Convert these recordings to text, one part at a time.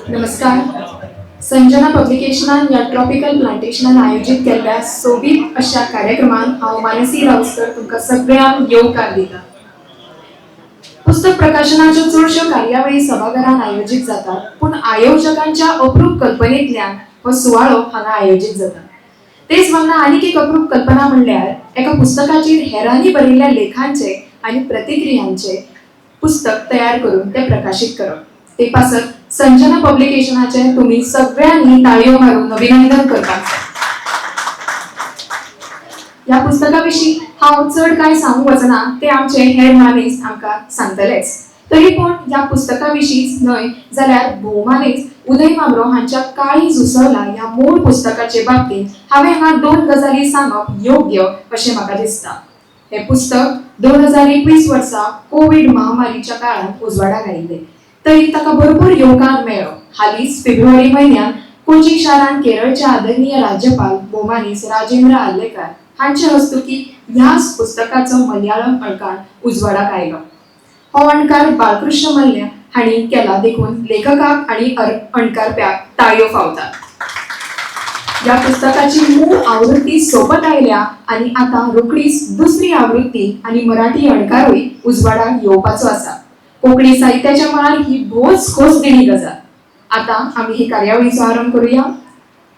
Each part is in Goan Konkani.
नमस्कार. संजना पब्लिकेशनान ह्या ट्रॉपिकल प्लांटेशनान आयोजीत केल्ल्या सोबीत अशा कार्यक्रमात हांव मानसी रावस्कर तुमकां सगळ्यांक येवकार दिता. पुस्तक प्रकाशनाच्यो चडश्यो कार्यावळी सभाघरान आयोजीत जातात, पूण आयोजकांच्या अप्रूप कल्पनेंतल्यान हो सुवाळो हांगा आयोजीत जाता. तेच वांगडा आनीक एक अप्रूप कल्पना म्हणल्यार एका पुस्तकाचेर हेरांनी बरयल्ल्या लेखांचे आनी प्रतिक्रियांचे पुस्तक तयार करून तें प्रकाशीत करप. ते पासत संजना पब्लिकेशनाचे तुमी सगळ्यांनी ताळयो मारून अभिनंदन करपाक जाय. ह्या पुस्तका विशीं हांव चड कांय सांगूंक वचना, ते आमचे हेर मानेस्त आमकां सांगतलेच. तरी पूण ह्या पुस्तका विशींच न्हय जाल्यार भोवमानेस्त उदय म्हांबरो हांच्या काळीज उसवला ह्या मूळ पुस्तकाचे बाबतींत हांवें हांगा दोन गजाली सांगप योग्य अशें म्हाका दिसता. हें पुस्तक 2021 वर्सा कोवीड महामारीच्या काळांत उजवाडाक आयिल्लें, तरी ताका भरपूर येवकार मेळ्ळो. हालींच फेब्रुवारी म्हयन्यांत कोची शारांत केरळचे आदरणीय राज्यपाल भोवमानेस्त राजेंद्र आर्लेकर हांचे हस्तुकी ह्याच पुस्तकाचो मलयाळम अणकार उजवाडाक आयलो. हो अणकार बाळकृष्ण मल्ल्या हांणी केला, देखून लेखकाक आनी अणकारप्याक ताळयो फावतात. ह्या पुस्तकाची मूळ आवृत्ती सोबत आयल्या आनी आतां रोखडीच दुसरी आवृत्ती आनी मराठी अणकारूय उजवाडाक येवपाचो आसा. कोंकणी साहित्याच्या मळार ही भोवच खोस दिणी गजाल. आतां आमी ही कार्यावळीचो आरंभ करुया.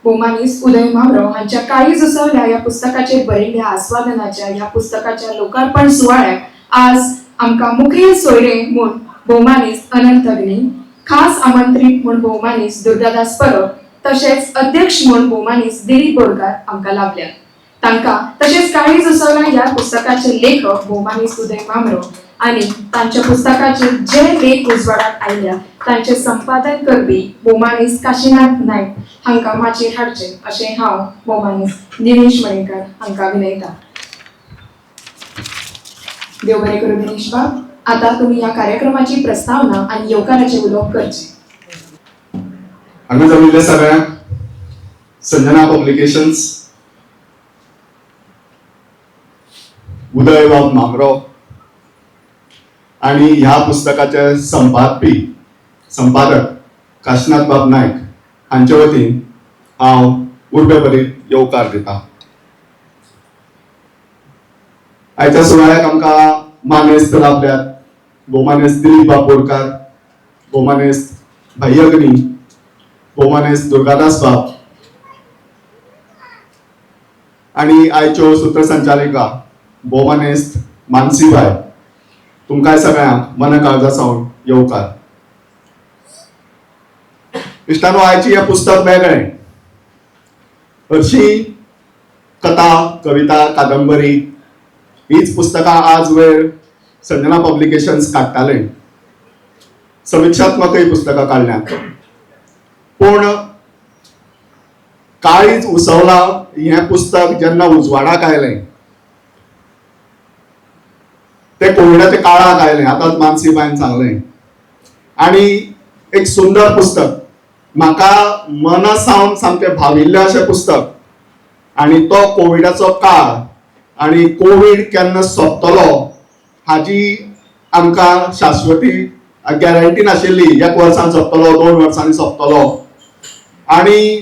भोवमानेस्त उदय म्हांबरो हांच्या काळीज उसवल्या ह्या पुस्तकाचेर बरयल्ल्या आस्वादनाच्या ह्या पुस्तकाच्या लोकार्पण सुवाळ्याक आज आमकां मुखेल सोयरे म्हूण भोवमानेस्त अनंत अग्नी, खास आमंत्रीत म्हूण भोवमानेस्त दुर्गादास परब, तशेंच अध्यक्ष म्हूण भोवमानेस्त दिलीप बोरकार आमकां लाभल्यात. तांकां तशेंच काळीज उसवल्या ह्या पुस्तकाचे लेखक भोवमानेस्त उदय म्हांबरो आनी तांच्या पुस्तकाचेर जे लेख उजवाडाक आयल्या तांचे संपादन करपी भोवमानेस्त काशीनाथ नायक हांकां माचयेर हाडचे अशें हांव भोवमानेस्त दिनेश मणेरकर हांकां विनयता. देव बरें करूं दिनेश बाब. आतां तुमी ह्या कार्यक्रमाची प्रस्तावना आनी येवकाराचें उलोवप करचें. हांगा जमिल्ले सगळ्यांक संजना पब्लिकेशन्स, उदय बाब म्हांबरो आनी ह्या पुस्तकाचे संपादपी संपादक काशीनाथ बाब नायक हांचे वतीन हांव उर्बे भरीत येवकार दिता. आयच्या सुवाळ्याक आमकां मानेस्त लाभल्यात भोवमानेस्त दिलीप बाब बोरकार, भोवमानेस्त भाई अग्नी, भोवमानेस्त दुर्गादास बाब आनी आयच्यो सूत्रसंचालिका भोवमानेस्त मानसीबाय. तुमकां सगळ्यांक मन काळजा सावन येवकार. इश्टानो, आयची हें पुस्तक वेगळें. हरशीं कथा, कविता, कादंबरी हीच पुस्तकां आज वेळ संजना पब्लिकेशन्स काडटालें, समिक्षात्मकय पुस्तकां काडल्यांत, पूण काळीज उसवला हें पुस्तक जेन्ना उजवाडाक आयलें तें कोविडाच्या काळाक आयलें, आतांच मानसीबायन सांगलें. आनी एक सुंदर पुस्तक, म्हाका मना सावन सामकें भाविल्लें अशें पुस्तक. आनी तो कोविडाचो काळ आनी कोवीड केन्ना सोंपतलो हाजी आमकां शाश्वती गॅरंटी नाशिल्ली. एक वर्सान सोंपतलो, 2 वर्सांनी सोंपतलो. आनी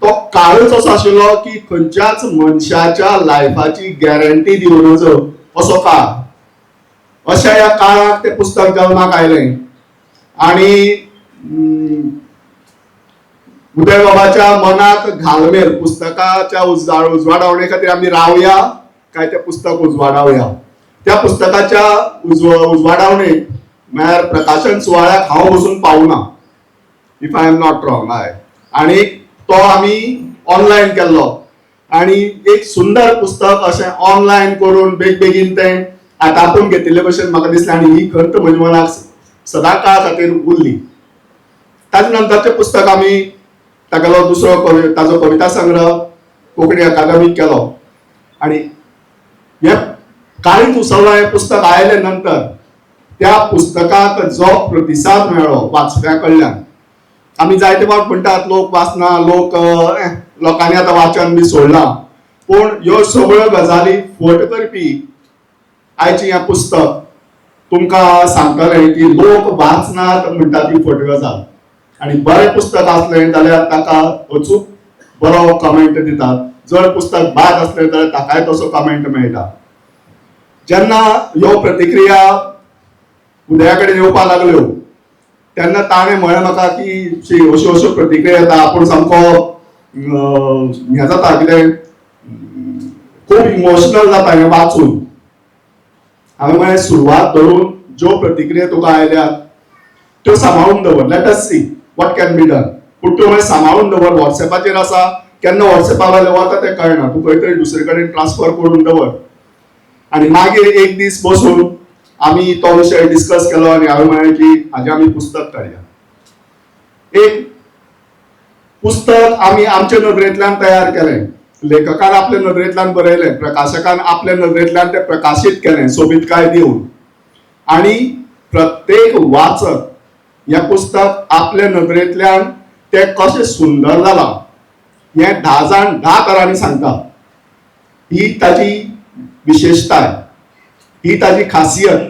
तो काळूच असो आशिल्लो की खंयच्याच मनशाच्या लायफाची गॅरंटी दिवं नजो असो काळ. अशा ह्या काळाक तें पुस्तक जल्माक आयलें आनी उदय बाबाच्या मनाक घालमेल पुस्तकाच्या उजवाडावणे खातीर आमी रावया काय तें पुस्तक उजवाडावया. त्या पुस्तकाच्या उजवाडावणेक म्हळ्यार प्रकाशन सुवाळ्याक हांव वचून पावना, if I am not wrong. हय, आनी तो आमी ऑनलायन केल्लो आनी एक सुंदर पुस्तक अशें ऑनलायन करून बेगबेगीन तें आतापून घेतिल्ले भशेन म्हाका दिसलें आनी ही खंत म्हज्या मनाक सदां काळ खातीर उरली. ताजे नंतरचें पुस्तक आमी तागेलो दुसरो ताजो कविता संग्रह कोंकणी अकादमीक केलो आनी हे काळीज उसवला हें पुस्तक आयले नंतर त्या पुस्तकाक जो प्रतिसाद मेळ्ळो वाचप्या कडल्यान, आमी जायते फावट म्हणटात लोक वाचना, लोक लोकांनी आतां वाचन बी सोडलां, पूण ह्यो सगळ्यो गजाली फट करपी आयचें हें पुस्तक तुमकां सांगतलें की लोक वाचनात म्हणटा ती फट गजाल. आनी बरें पुस्तक आसलें जाल्यार ताका अचूक बरो कमेंट दितात. जर पुस्तक बाद आसलें जाल्यार ताकाय तसो कमेंट मेळटा. जेन्ना ह्यो प्रतिक्रिया उदया कडेन येवपाक लागल्यो तेन्ना ताणें म्हळें म्हाका की शी अश्यो अश्यो प्रतिक्रिया येता, आपूण सामको हें जाता, कितें खूब इमोशनल जाता हें वाचून. हांवें म्हळें सुरवात धरून ज्यो प्रतिक्रिया तुका आयल्यात त्यो सांबाळून दवर, let us see what can be done. पूण त्यो मागीर सांबाळून दवर, वॉट्सॅपाचेर आसा, केन्ना वॉट्सॅपा वयले वता तें कळना, तूं खंय तरी दुसरे कडेन ट्रान्सफर करून दवर. आनी मागीर एक दीस बसून आमी तो विशय डिस्कस केलो आनी हांवें म्हळें की हाजें आमी पुस्तक काडया. एक पुस्तक आमी आमच्या नदरेंतल्यान तयार केलें, लेखकान आपल्या नदरेंतल्यान बरयलें, प्रकाशकान आपल्या नदरेंतल्यान तें प्रकाशीत केलें सोबीतकाय दिवन, आनी प्रत्येक वाचक हें पुस्तक आपल्या नदरेंतल्यान तें कशें सुंदर जालां हें 10 जाण 10 तरांनी सांगता. ही ताजी विशेशताय, ही ताजी खासियत,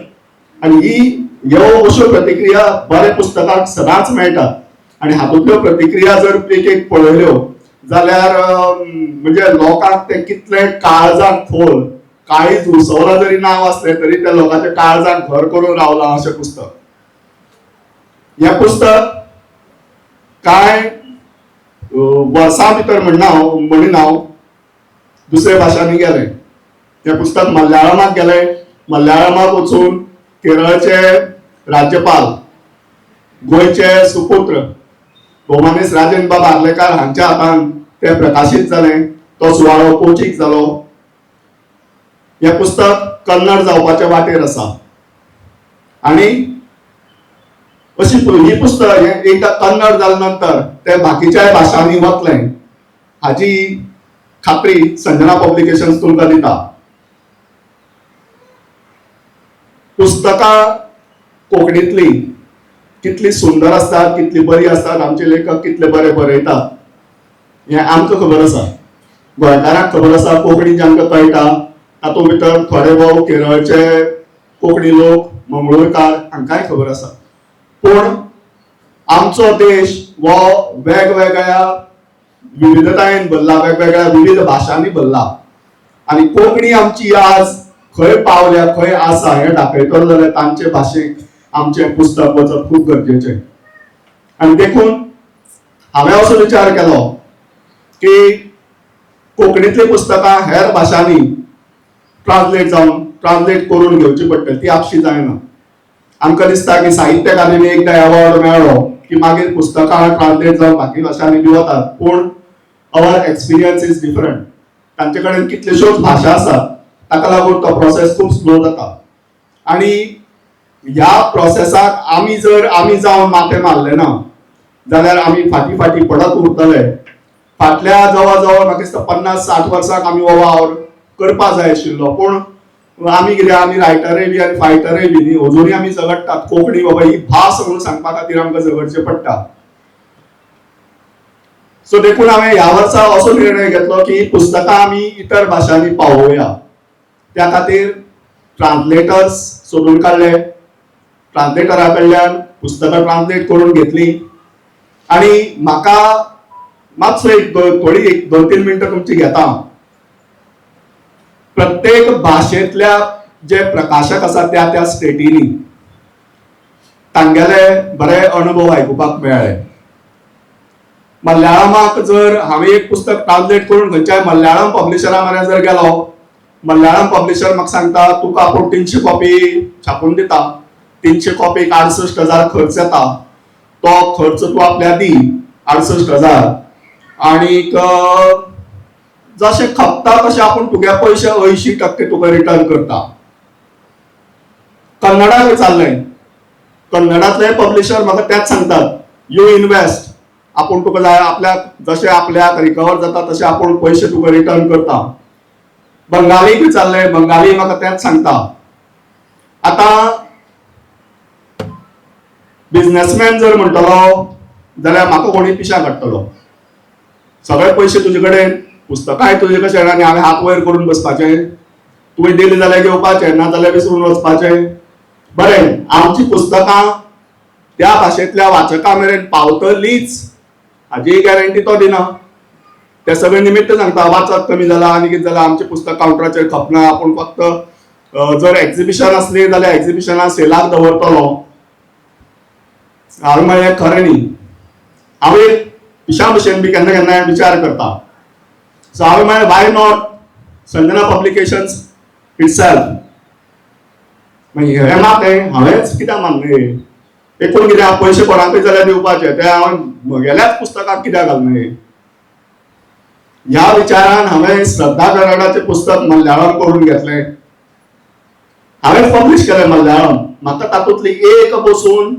आनी ही ह्यो अश्यो प्रतिक्रिया बऱ्या पुस्तकाक सदांच मेळटात. आनी हातूंतल्यो प्रतिक्रिया जर एक एक पळयल्यो जाल्यार म्हणजे लोकांक तें कितलें काळजाक खोल, काळीज उसवलां जरी नांव आसलें तरी त्या लोकांच्या काळजाक घर करून रावलां अशें पुस्तक. हें पुस्तक कांय वर्सां भितर म्हणना हांव, म्हणिना हांव, दुसऱ्या भाशांनी गेलें. हें पुस्तक मल्याळमाक गेलें. मल्याळमाक वचून केरळचे राज्यपाल, गोंयचे सुपुत्र भोवमानेस्त राजेंद्र बाब आर्लेकार हांच्या हातान तें प्रकाशीत जालें. तो सुवाळो कोचीक जालो. हें पुस्तक कन्नड जावपाच्या वाटेर आसा. आनी अशी ही पुस्तक हें एकदां कन्नड जाल्या नंतर तें बाकीच्याय भाशांनी वतलें हाजी खात्री संजना पब्लिकेशन्स तुमकां दिता. पुस्तकां कोंकणींतली कितली सुंदर आसतात, कितली बरी आसतात, आमचे लेखक कितले बरे बरयतात हें आमकां खबर आसा, गोंयकारांक खबर आसा. कोंकणी जांकां कळटा तातूंत भितर थोडे भोव केरळचे कोंकणी लोक, मंगळूरकार हांकांय खबर आसा. पूण आमचो देश हो वेगवेगळ्या विविधतायेन भरला, वेगवेगळ्या विविध भाशांनी भरला, आनी कोंकणी आमची आज खंय पावल्या, खंय आसा हें दाखयतलो जाल्यार तांचे भाशेक आमचें पुस्तक वचप खूब गरजेचें. आनी देखून हांवें असो विचार केलो की कोंकणींतलीं पुस्तकां हेर भाशांनी ट्रान्सलेट जावन ट्रान्सलेट करून घेवची पडटली, ती आपशी जायना. आमकां दिसता की साहित्य अकादेमी एकदां अवॉर्ड मेळ्ळो की मागीर पुस्तकां ट्रान्सलेट जावन बाकी भाशांनी बी वतात. पूण our experience is different. तांचे कडेन कितल्योश्योच भाशा आसात, ताका लागून तो प्रोसेस खूब स्लो जाता. आनी ह्या प्रोसेसाक आमी जर आमी जावन माथें मारलें ना जाल्यार आमी फाटीं फाटीं पडत उरतले. फाटल्या जवळ जवळ म्हाका दिसता 50-60 वर्सांक आमी हो वावर करपा जाय आशिल्लो, पूण आमी कितें, आमी रायटरय बी आनी फायटरय बी न्ही, अजुनूय आमी झगडटात. कोंकणी बाबा ही भास म्हणून सांगपा खातीर आमकां झगडचें पडटा. सो देखून हांवें ह्या वर्सा असो निर्णय घेतलो की पुस्तकां आमी इतर भाशांनी पावोवया. त्या खातीर ट्रान्सलेटर्स सोदून काडले, ट्रान्सलेटरा कडल्यान पुस्तकां ट्रान्सलेट करून घेतली. आनी म्हाका मातसो एक थोडी एक 2-3 मिनटां तुमची घेता. प्रत्येक भाशेंतल्या जे प्रकाशक आसा त्या त्या स्टेटींनी तांगेले बरे अणभव आयकुपाक मेळ्ळे. मल्याळमाक जर हांवें एक पुस्तक ट्रान्सलेट करून खंयच्याय मल्याळम पब्लिशरा म्हऱ्यान जर गेलो, मल्याळम पब्लिशर म्हाका सांगता तुका आपूण 300 कॉपी छापून दिता, 300 कॉपीक 68,000 खर्च येता, तो खर्च तूं आपल्या दी 68,000, आनीक जशें खपता तशें आपूण तुगे पयशे 80% तुका रिटर्न करता. कन्नडाक विचारलें, कन्नडांतले पब्लिशर म्हाका तेंच सांगतात, you invest, आपूण तुका जाय आपल्याक जशें आपल्याक रिकवर जाता तशें आपूण पयशे तुका रिटर्न करता. बंगालीक विचारलें, बंगाली म्हाका तेंच सांगता. आतां बिजनेसमॅन जर म्हणटलो जाल्यार म्हाका कोणी पिशा काडटलो, सगळे पयशे तुजे कडेन, पुस्तकांय तुजे कशें, आनी हांवें हात वयर करून बसपाचें, तुवें दिलें जाल्यार घेवपाचें, ना जाल्यार विसरून वचपाचें. बरें, आमची पुस्तकां त्या भाशेंतल्या वाचका मेरेन पावतलीच हाजी गॅरंटी तो दिना. ते सगळे निमित्त सांगता, वाचक कमी जाला आनी कितें जाला, आमचें पुस्तक कावंटराचेर खपना, आपूण फक्त जर एक्झिबिशन आसली जाल्यार एक्झिबिशना सेलाक दवरतलो. हांवें म्हळें खरें न्ही. हांव एक पिशा भशेन बी केन्ना केन्नाय विचार करता. सो हांवें म्हळें why not Sanjana publications itself. मागीर हें मात हें हांवेंच कित्याक मानलें, एकूण कित्याक पयशे कोणाकय जाल्यार दिवपाचे, ते हांवें म्हगेल्याच पुस्तकाक कित्याक घालना. ह्या विचारान हांवें श्रद्धा कराडाचें पुस्तक मल्याळम करून घेतलें. हांवें पब्लिश केलें मल्याळम. म्हाका तातूंतली एक बसून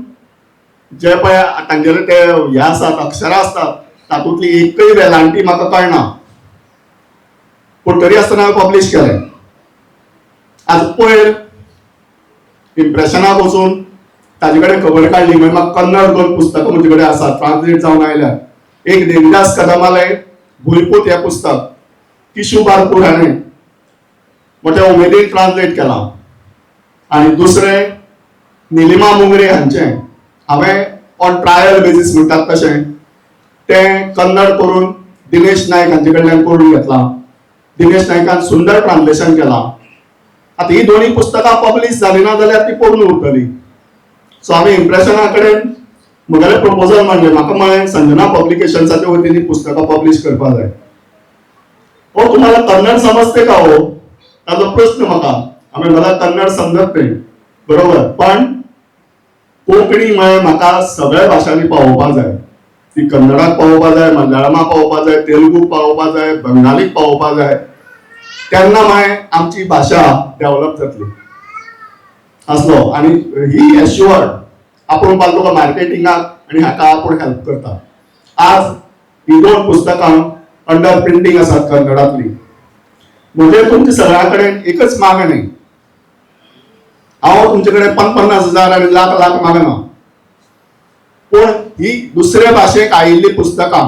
जे पळय तांगेले ते हे आसात, अक्षरां आसतात, तातूंतली एकय वेलांटी म्हाका कळना, पूण तरी आसतना हांवें पब्लिश केलें. आज पयर इम्प्रेशनाक वचून ताजे कडेन खबर काडली, मागीर म्हाका कन्नड दोन पुस्तकां म्हजे कडेन आसात, ट्रान्सलेट जावन आयल्यात. एक देविदास कदमालें भुंयपूत हें पुस्तक किशू बारपूर हाणें मोठ्या उमेदीन ट्रान्सलेट केलां, आनी दुसरें निलिमा मुंगरे हांचें हांवें ऑन ट्रायल बेजीस म्हणटात तशें तें कन्नड करून दिनेश नायक हांचे कडल्यान करून घेतलां. दिनेश नायकान सुंदर ट्रान्सलेशन केलां. आतां ही दोनूय पुस्तकां पब्लीश जाली ना जाल्यार ती पोरून उरतली. सो हांवें इम्प्रेशना कडेन म्हगेलें प्रपोजल मांडलें. म्हाका म्हळें संजना पब्लिकेशन्साच्या वतीन पुस्तकां पब्लीश करपाक जाय. हो तुम्हाला कन्नड समजते का हो, ताजो प्रश्न म्हाका. हांवें मला कन्नड समजत नाही, बरोबर, पण कोंकणी म्हळें म्हाका सगळ्या भाशांनी पावोवपाक जाय. ती कन्नडाक पावोवपाक जाय, मल्याळमाक पावोवपाक जाय, तेलुगूक पावोवपाक जाय, बंगालीक पावोवपाक जाय. तेन्ना मागीर आमची भाशा डेव्हलप जातली आसलो. आनी ही एश्युअर्ड आपूण पाल तुका मार्केटिंगाक आनी हाका आपूण हेल्प करता. आज ही दोन पुस्तकां अंडर प्रिंटींग आसात कन्नडांतली. म्हजें तुमच्या सगळ्यां कडेन एकच मागणें, हांव तुमचे कडेन 50,000 आनी लाख लाख मागना, पूण ही दुसऱ्या भाशेक आयिल्लीं पुस्तकां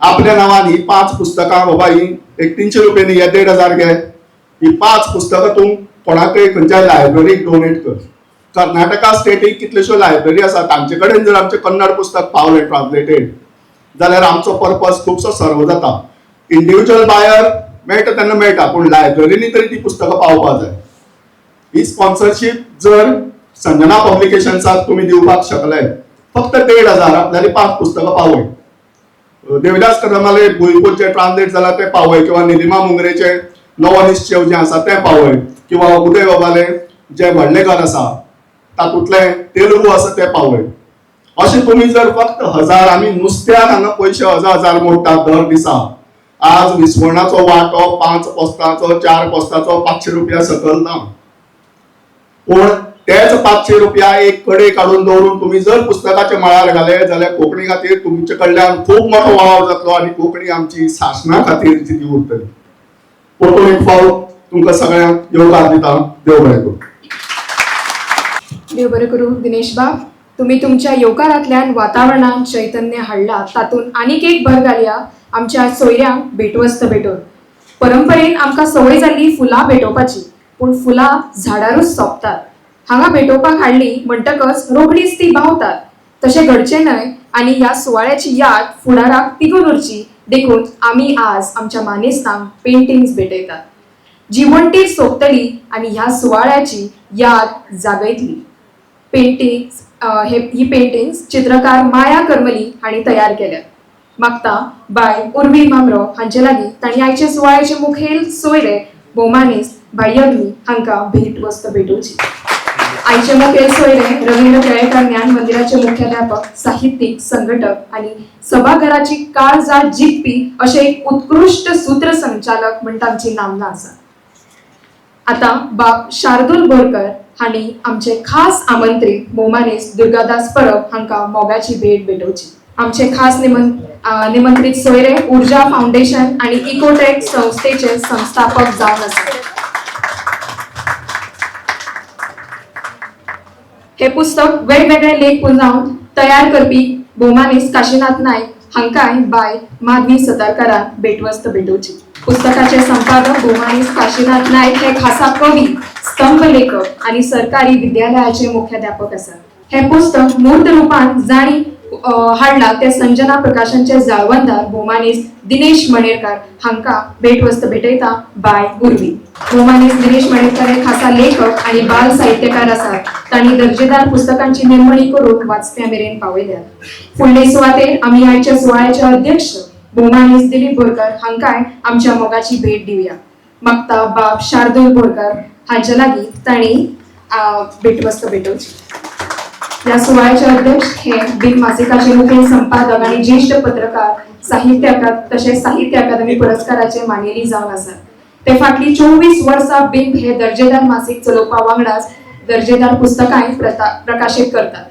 आपल्या नांवान ही 5 पुस्तकां बाबा ही एक 300 रुपयांनी हे 1500 घे, ही 5 पुस्तकां तूं कोणाकय खंयच्याय लायब्ररीक डोनेट कर. कर्नाटका स्टेटीक कितल्योश्यो लायब्ररी आसा, तांचे कडेन जर आमचें कन्नड पुस्तक पावलें ट्रान्सलेटेड जाल्यार आमचो पर्पज खुबसो सर्व जाता. इंडिविज्युअल बायर मेळटा तेन्ना मेळटा, पूण लायब्ररींनी तरी ती पुस्तकां पावपाक जाय. ही स्पॉन्सरशीप जर संजना पब्लिकेशन्साक तुमी दिवपाक शकले, फक्त 1500 आपल्याली 5 पुस्तकां पावय. देविदास कदमाले भुंयपूत ट्रान्सलेट जाला तें पावय, किंवा निलिमा मुंगरेचे नवो निश्चेव जें आसा तें पावय, किंवा उदय बाबाले जें व्हडलें घर आसा तातूंतलें तेलुगू आसा तें पावय. अशें तुमी जर फक्त 1000, आमी नुस्त्याक हांगा पयशे 1000 मोडटात दर दिसा. आज विस्वणाचो वांटो 5 पोस्ताचो 4 पोस्ताचो 500 रुपया सकयल ना, पूण तेच 500 रुपया एक कडे काडून दवरून तुमी जर पुस्तकाच्या मळार घाले जाल्यार कोंकणी खातीर तुमचे कडल्यान खूब मोठो वावर जातलो आनी कोंकणी आमची सासणा खातीर जिती उरतली. परतून एक फावट तुमकां सगळ्यांक येवकार दिता. देव बरें करूं. देव बरें करूं दिनेश बाब. तुमी तुमच्या येवकारांतल्यान वातावरणांत चैतन्य हाडला, तातूंत आनीक एक भर घालया आमच्या सोयऱ्यांक भेटवस्त भेटोवन. परंपरेन आमकां संवय जाल्ली फुलां भेटोवपाची, पूण फुलां झाडारूच सोंपतात. हांगा भेटोवपाक हाडली म्हणटकच रोखडीच ती बावतात. तशें घडचें न्हय आनी ह्या सुवाळ्याची याद फुडाराक तिगून उरची देखून आमी आज आमच्या मानेस्तांक पेंटिंग्स भेटयतात, जी वण्टीर सोंपतली आनी ह्या सुवाळ्याची याद जागयतली. पेंटिंग्स हे ही पेंटिंग्स चित्रकार माया करमली हांणी तयार केल्यात. मागता बाय उर्वी म्हांबरो हांचे लागीं तांणी आयचे सुवाळ्याचे मुखेल सोयरे भोवमानेस्त भाई अग्नी हांकां भेट वस्त भेटोवची. आयचे मुखेल सोयरे रवींद्र केळेकार ज्ञान मंदिराचे मुख्याध्यापक, साहित्यीक, संघटक आनी सभाघराची काळजात जिखपी अशे एक उत्कृश्ट सूत्रसंचालक म्हण तांची नामना आसा. आतां बाब शार्दूल बोरकर हांणी आमचे खास आमंत्रीत भोवमानेस्त दुर्गादास परब हांकां मोगाची भेट भेटोवची. आमचे खास निमंत्रीत सोयरे ऊर्जा फाउंडेशन आनी इकोटेक संस्थेचे संस्थापक जावन आसात. हे पुस्तक वेगवेगळे लेख पुंजावन तयार करपी भोवमानेस्त काशीनाथ नायक हांकांय बाय माधवी सतारकारान भेटवस्त भेटोवची. पुस्तकाचे संपादक भोवमानेस्त काशीनाथ नायक हे खासा कवी, स्तंभ लेखक आनी सरकारी विद्यालयाचे मुख्याध्यापक आसात. हें पुस्तक मूर्त रुपान जांणी हाडला ते संजना प्रकाशनचे जाळवणदार भोवमानेस्त दिनेश मणेरकार हांकां भेटवस्त भेटयता बाय उर्वी. भोवमानेस्त दिनेश मणेरकार हे खासा लेखक आनी बाल साहित्यकार आसात. तांणी दर्जेदार पुस्तकांची निर्मणी करून वाचप्या मेरेन पावयल्या. फुडले सुवातेर आमी आयच्या सुवाळ्याचे अध्यक्ष भोवमानेस्त दिलीप बोरकर हांकांय आमच्या मोगाची भेट दिवया. मागता बाब शार्दूल बोरकर हांचे लागीं तांणी भेटवस्त भेटोवची. ह्या सुवाळ्याचे अध्यक्ष हे बिंब मासिकाचे मुखेल संपादक आणि ज्येष्ठ पत्रकार, साहित्य तशेंच साहित्य अकादमी पुरस्काराचे मानेली जावन आसात. ते फाटलीं 24 वर्सां बिंब हे दर्जेदार मासीक चलोवपा वांगडाच दर्जेदार पुस्तकांय प्रकाशीत करतात.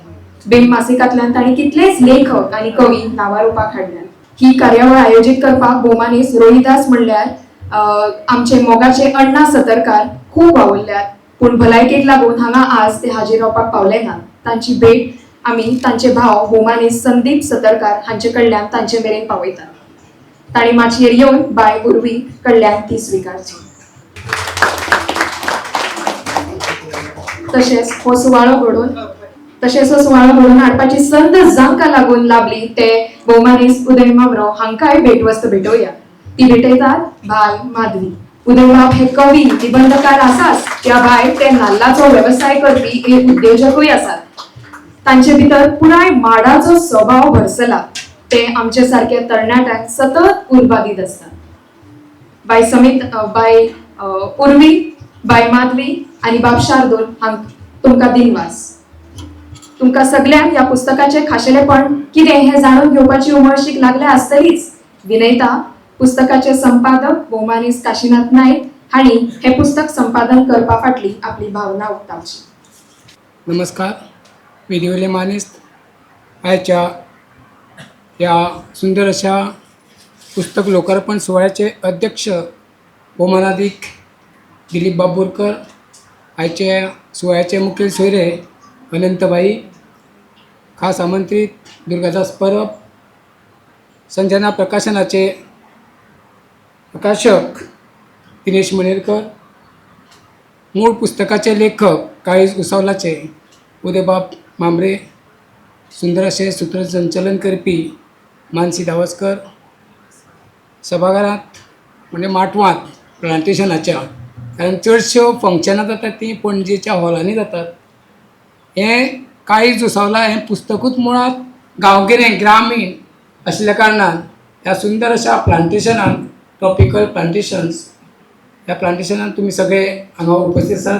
बिंब मासिकांतल्यान तांणी कितलेच लेखक आनी कवी नांवारूपाक हाडल्यात. ही कार्यावळ आयोजीत करपाक भोवमानेस्त रोहिदास म्हणल्यार आमचे मोगाचे अण्णा सतरकार खूब वावुरल्यात, पूण भलायकेक लागून हांगा आज ते हाजीर रावपाक पावले ना. तांची भेट आमी तांचे भाव भोवमानेस्त संदीप सतरकार हांचे कडल्यान तांचे मेरेन पावयतात. तांणी माचयेर येवन बाय उर्वी कडल्यान ती स्विकारची. तशेंच हो सुवाळो घडोवन हाडपाची संद जांकां लागून लाभली ते भोवमानेस्त उदय म्हांबरो हांकांय भेटवस्त भेटोवया. ती भेटयतात बाय माधवी. उदयबाब हे कवी, निबंधकार आसाच, त्या भायर ते नाल्लाचो वेवसाय करपी एक उद्योजकूय आसात. तांचे भितर पुराय माडाचो स्वभाव भरसला. ते आमचे सारक्या तरणाट्यांक सतत उर्बा दीत आसतात. बाय समित, बाय उर्वी, बाय माधवी आनी बाब शार्दूल हांक तुमकां दिनवास. तुमकां सगल्यांक ह्या पुस्तकाचें खाशेलेपण कितें हें जाणून घेवपाची उमळशीक लागल्या आसतलीच. विनयता पुस्तकाचे संपादक भोवमानेस्त काशीनाथ नायक हांणी हें पुस्तक संपादन करपा फाटली आपली भावना उक्तावची. नमस्कार वेदिवयले मानेस्त, आयच्या ह्या सुंदर अशा पुस्तक लोकार्पण सुवाळ्याचे अध्यक्ष भोवमानादीक दिलीप बाब बोरकर, आयच्या सुवाळ्याचे मुखेल सोयरे अनंतभाई, खास आमंत्रीत दुर्गादास परब, संजना प्रकाशनाचे प्रकाशक दिनेश मणेरकर, मूळ पुस्तकाचे लेखक काळीज उसावलाचे उदयबाब म्हांबरे, सुंदर अशें सूत्रसंचलन करपी मानसी धावस्कर, सभाघरांत म्हणजे माटवांत प्लांटेशनाच्या, कारण चडश्यो फंक्शनां जातात तीं पणजेच्या हॉलांनी जातात. हें काळीज उसावला हें पुस्तकूच मुळांत गांवगिरें ग्रामीण आशिल्ल्या कारणान ह्या सुंदर अशा प्लांटेशनान, ट्रॉपिकल प्लांटेशन्स, ह्या प्लांटेशनान तुमी सगळे हांगा उपस्थित आसात.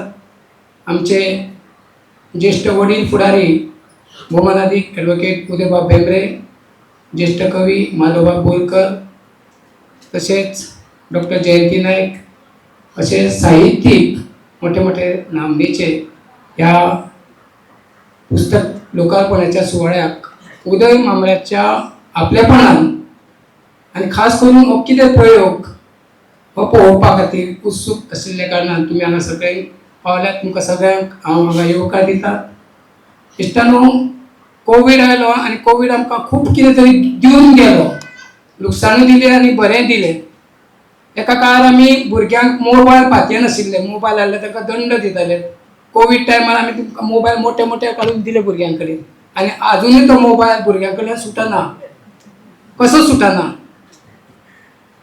आमचे ज्येश्ठ वडील फुडारी भोवमानादीक एडवोकेट उदयबाब भेंब्रे, ज्येश्ठ कवी माधवबाब बोरकर, तशेंच डॉक्टर जयंती नायक अशे साहित्यीक मोठे मोठे नामनेचे ह्या पुस्तक लोकार्पणाच्या सुवाळ्याक उदय म्हांबऱ्याच्या आपलेपणान आनी खास करून हो कितें प्रयोग हो पळोवपा खातीर उत्सूक आशिल्ल्या कारणान तुमी हांगा सगळे पावल्यात. तुमकां सगळ्यांक हांव हांगा येवकार दिता. इश्टानो, कोवीड आयलो आनी कोवीड आमकां खूब कितें तरी दिवन गेलो. लुकसाणूय दिलें आनी बरेंय दिलें. एका काळार आमी भुरग्यांक मोबायल पातयेनाशिल्ले. मोबायल आहल्यार तांकां दंड दिताले. कोवीड टायमार आमी तुमकां मोबायल मोटे मोटे काडून दिले भुरग्यां कडेन आनी आजुनूय तो मोबायल भुरग्यां कडल्यान सुटना. कसो सुटना?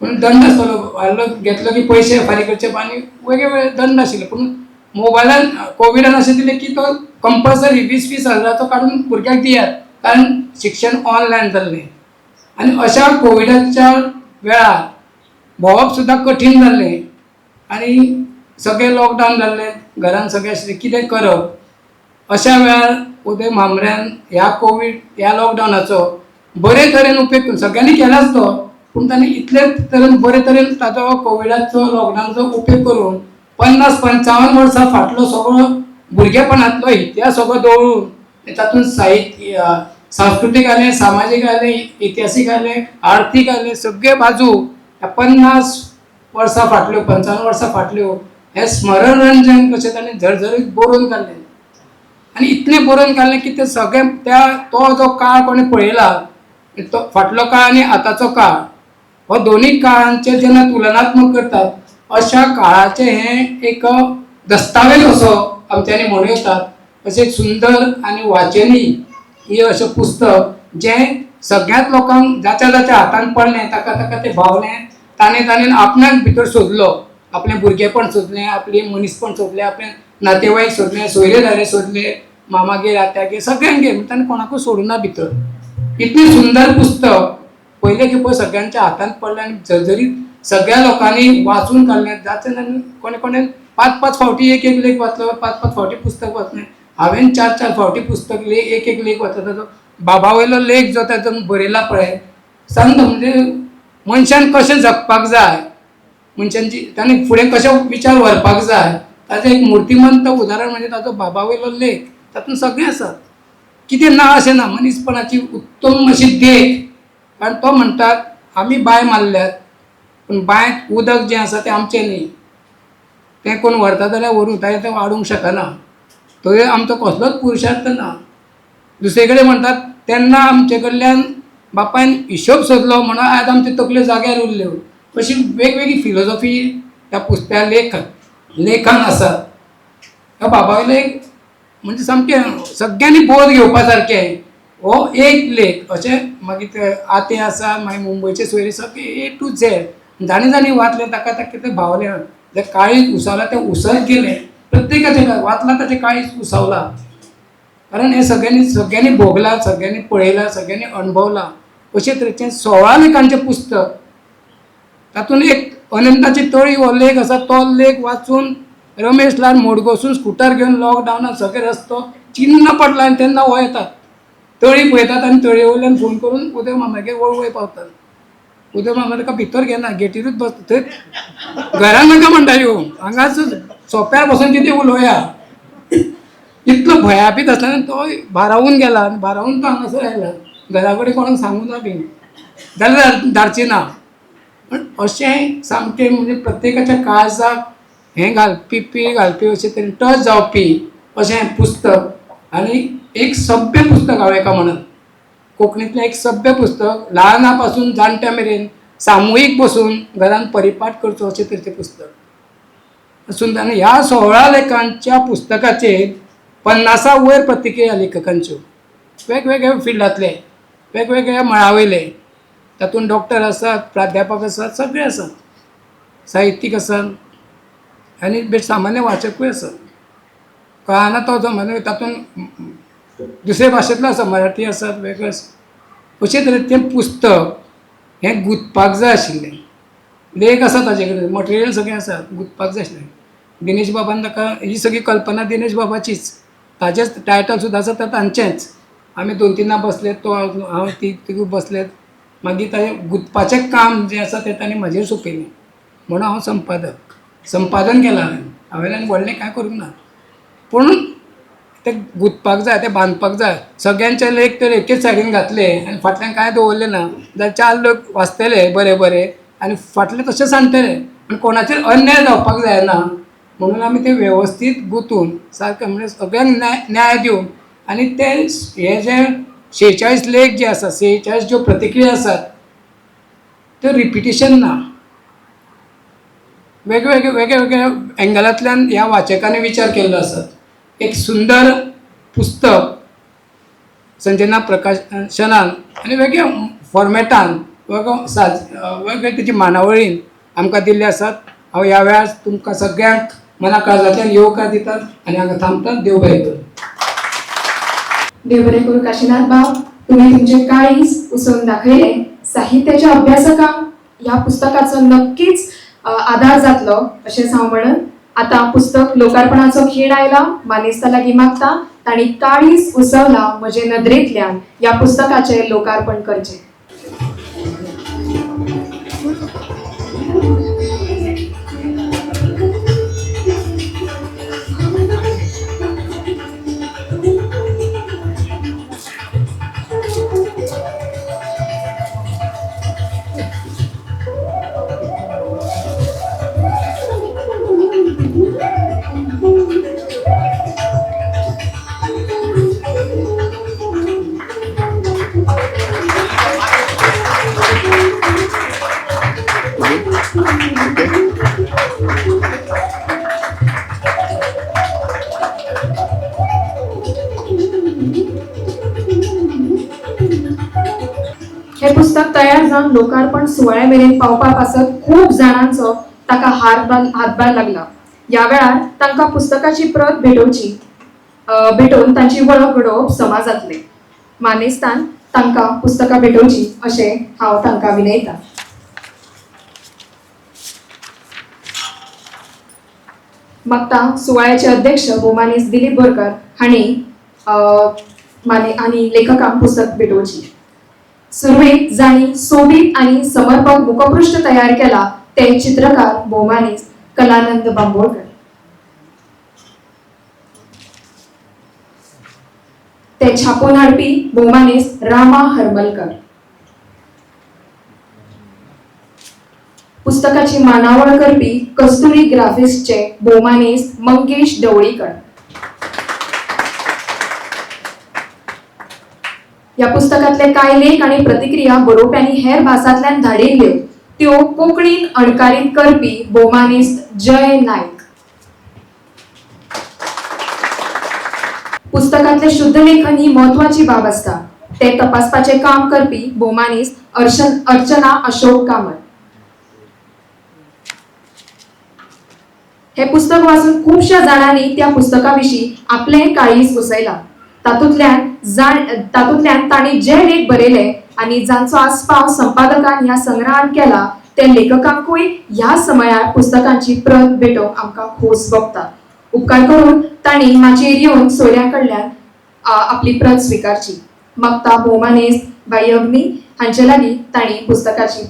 पूण दंड आसतलो, आहलो घेतलो की पयशे फारीक करचे आनी वेगळे वेगळे दंड आशिल्ले. पूण मोबायलान कोविडान अशें दिलें की तो कंपल्सरी 20-20 हजाराचो काडून भुरग्यांक दियात, कारण शिक्षण ऑनलायन जाल्लें. आनी अशा कोविडाच्या वेळार भोंवप सुद्दां कठीण जाल्लें आनी सगळें लॉकडावन जाल्लें, घरान सगळें आशिल्लें, कितें करप? अशा वेळार उदय म्हांबऱ्यान ह्या कोवीड ह्या लॉकडावनाचो बरे तरेन उपेग करून, सगळ्यांनी केलाच तो, पूण ताणें इतले तरेन बरे तरेन ताचो कोविडाचो लॉकडावनाचो उपेग करून 50-55 वर्सां फाटलो सगळो भुरगेपणांतलो इतिहास सगळो दवरून तातूंत साहित्य, सांस्कृतीक आलें, सामाजीक आलें, इतिहासीक आलें, आर्थीक आलें, सगळे बाजू ह्या 50 वर्सां फाटल्यो, 55 वर्सां फाटल्यो हें स्मरण रंजन कशें ताणें झरझरीत बरोवन काडलें. आनी इतलें बरोवन काडलें की ते सगळें त्या तो जो काळ कोणें पळयला, तो फाटलो काळ आनी आतांचो काळ हो दोनूय काळांचे जेन्ना तुलनात्मक करतात, अशा काळाचें हें एक दस्तावेज असो आमच्यांनी म्हणूं येता. अशें सुंदर आनी वाचनीय हें अशें पुस्तक जें सगळ्याच लोकांक जाच्या जाच्या हातान पडलें ताका ताका तें भावलें, ताणें ताणें आपणाक भितर सोदलो, आपलें भुरगेपण सोदलें, आपलें मनीसपण सोदलें, आपलें नातेवाईक सोदलें, सोयरे धायरे सोदले, मामागेर आत्यागेर सगळ्यांगेर, ताणें कोणाकूच सोडूं ना भितर. इतलें सुंदर पुस्तक पयले खेपो सगळ्यांच्या हातान पडलें आनी जरजरीत सगळ्या लोकांनी वाचून काडलें. जाचें आनी कोणे कोणे 5-5 फावटी एक एक लेख वाचलो, 5-5 फावटी पुस्तक वाचलें. हांवें 4-4 फावटी पुस्तक लेख एक एक लेख वाचलो. ताचो बाबा वयलो लेख जो तातूंत बरयला पळय, संत म्हणजे मनशान कशें जगपाक जाय, मनशांची ताणें फुडें कशें विचार व्हरपाक जाय, ताचें एक मुर्तीमंत उदाहरण म्हणजे ताचो बाबा वयलो लेख. तातूंत सगळें आसा, कितें ना अशें ना, मनीसपणाची उत्तम अशी देख. कारण तो म्हणटात आमी बांय मारल्यात, पूण बांयत उदक जें आसा तें आमचें न्ही, तें कोण व्हरता जाल्यार व्हरूं, ताणें तें वाडूंक शकना, थंय आमचो कसलोच पुरुषार्थ ना. दुसरे कडेन म्हणटात तेन्ना आमचे कडल्यान बापायन हिशोब सोदलो म्हणून आयज आमच्यो तकल्यो जाग्यार उरल्यो. अशी वेगवेगळी फिलोसॉफी त्या पुस्तका लेखान आसा. ह्या बाबा वयलो एक म्हणजे सामकें सगळ्यांनी बोध घेवपा सारकें हो एक लेख. अशें मागीर ते आते आसा, मागीर मुंबयचे सोयरे सगळे ए टू झेड जाणी जाणी वाचलें ताका ताका तें भावलें. जें काळीज उसवलां तें उसत गेलें, प्रत्येकाचें वाचलां ताचें काळीज उसवलां. कारण हें सगळ्यांनी सगळ्यांनी भोगलां, सगळ्यांनी पळयलां, सगळ्यांनी अणभवलां. अशे तरेचें 16 लेखांचें पुस्तक, तातूंत एक अनंताची तळी हो लेख आसा, तो लेख वाचून रमेश लाल मोडगोसून स्कुटर घेवन लॉकडावनान सगळे रस्तो चिन्न पडला आनी तेन्ना हो येतात तळी पळयतात आनी तळये वयल्यान फोन करून उदय मामागेर वळवय पावतात. उदय मामा ताका भितर घेना, गेटीरूच बसता, थंय घरान नाका म्हणटा येवंक, हांगाच सोप्यार बसून कितें उलोवया. इतलो भंयापीत आसतना तो भारावून गेला आनी भारावून तो हांगासर आयला, घरा कडेन कोणाक सांगूं ना बीन जाल्यार धाडची ना. पण अशें सामकें म्हणजे प्रत्येकाच्या काळजाक हें घालपी, पीळ घालपी अशें तरेन टच जावपी अशें हें पुस्तक. आनी एक सभ्य पुस्तक हांव एका म्हणत, कोंकणींतलें एक सभ्य पुस्तक, ल्हाना पासून जाणट्या मेरेन सामुहीक बसून घरान परिपाठ करचो अशें तरेचें पुस्तक सुंदर. आनी ह्या 16 लेखांच्या पुस्तकाचेर 50 वयर प्रतिक्रिया लेखकांच्यो, वेगवेगळ्या फिल्डांतले, वेगवेगळ्या मळा वयले, तातूंत डॉक्टर आसात, प्राध्यापक आसात, सगळे आसात, साहित्यीक आसात आनी बेट सामान्य वाचकूय आसात. कळना तो जो म्हणजे तातूंत दुसरे भाशेंतलो आसा, मराठी आसात, वेगळे आसा. अशे तरेन तें पुस्तक हें गुंतपाक जाय आशिल्लें. लेख आसा ताजे कडेन, मटेरियल सगळें आसा, गुंतपाक जाय आशिल्लें. दिनेश बाबान ताका ही सगळी कल्पना दिनेश बाबाचीच, ताजेच टायटल सुद्दां आसा तें तांचेंच. आमी 2-3 बसले, तो हांव ती तिगूय बसले, मागीर ताजें गुंतपाचें काम जें आसा तें ताणें म्हाजेर सोंपयलें. म्हणून हांव संपादक, संपादन केलां हांवें, हांवें आनी व्हडलें कांय करूंक ना, पूण तें गुंतपाक जाय, तें बांदपाक जाय. सगळ्यांचे लेख तर एकेच सायडीन घातले आनी फाटल्यान कांय दवरलें ना जाल्यार 4 लोक वाचतले बरे बरे आनी फाटले तशें सांगतले, पूण कोणाचेर अन्याय जावपाक जायना म्हणून आमी तें वेवस्थीत गुंतून सारकें म्हणजे सगळ्यांक न्याय दिवन. आनी ते हे जे 46 लेख जे आसा, 46 ज्यो प्रतिक्रिया आसात त्यो रिपिटिशन ना, वेगवेगळे वेगळ्या एंगलांतल्यान ह्या वाचकांनी विचार केल्लो आसा. एक सुंदर पुस्तक संजना प्रकाशनान आनी वेगळ्या फॉर्मेटान, वेगळो साज वेगळे तेजी मांडावळीन आमकां दिल्ले आसात. हांव ह्या वेळार तुमकां सगळ्यांक मना काळजांतल्यान येवकार दितात आनी हांगा थांबतात. देव बरें करूं. देव बरें करूं काशीनाथ बाब, तुमी तुमचें काळीज उसोवन दाखयलें. साहित्याच्या अभ्यासकांक ह्या पुस्तकाचो नक्कीच आदार जातलो अशेंच हांव म्हणन. आतां पुस्तक लोकार्पणाचो खीण आयला. मानेस्ता लागीं मागता तांणी काळीज उसवला म्हजे नदरेंतल्यान ह्या पुस्तकाचें लोकार्पण करचें. हें पुस्तक तयार जावन लोकार्पण सुवाळ्या मेरेन पावपा पासत खूब जाणांचो ताका हातभार लागला. ह्या वेळार तांकां पुस्तकाची प्रत भेटोवची भेटोवन तांची वळख घडोवप समा जातलें. मानेस्तान तांकां पुस्तकां भेटोवची अशें हांव तांकां विनयतां. मागता सुवाळ्याचे अध्यक्ष भोवमानेस्त दिलीप बोरकर हांणी आनी लेखकांक पुस्तक भेटोवची. सुरवेक जांणी सोबीत आनी समर्पक मुखपृष्ठ तयार केला ते चित्रकार भोवमानेस्त कलानंद बांबोळकर. ते छापून हाडपी भोवमानेस्त रामा हरमलकर. पुस्तकाची मानावळ करपी कस्तुरी ग्राफिक्सचे भोवमानेस्त मंगेश ढवळीकर. ह्या पुस्तकांतले कांय लेख आनी प्रतिक्रिया बरोवप्यांनी हेर भासांतल्यान धाडिल्ल्यो त्यो कोंकणीन अणकारीत करपी भोवमानेस्त जय नायक. पुस्तकांतलें शुद्धलेखन ही म्हत्वाची बाब आसता. तें तपासपाचें काम करपी भोवमानेस्त अर्चना अशोक कामत. हें पुस्तक वाचून खुबश्या जाणांनी त्या पुस्तका विशीं आपलें काळीज उसयलां. तातूंतल्यान तांणी जे लेख बरयले आनी जांचो आस्पाव संपादकान ह्या संग्रहान केला ते लेखकांकूय ह्या समयार पुस्तकांची प्रत भेटोवंक आमकां खोस भोगता. उपकार करून तांणी माचयेर येवन सोयऱ्यां कडल्यान आपली प्रत स्विकारची. मागता भोवमानेस्त बाई अग्नी हांचे लागीं तांणी पुस्तकाची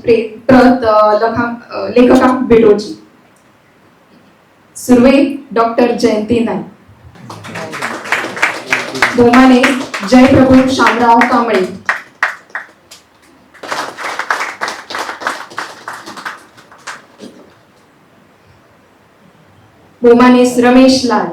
प्रत लेखकांक भेटोवची. सुरवेक डॉक्टर जयंती नाईक. भोवमानेस्त जयप्रभू शामराव कांबळे. भोवमानेस्त रमेश लाल.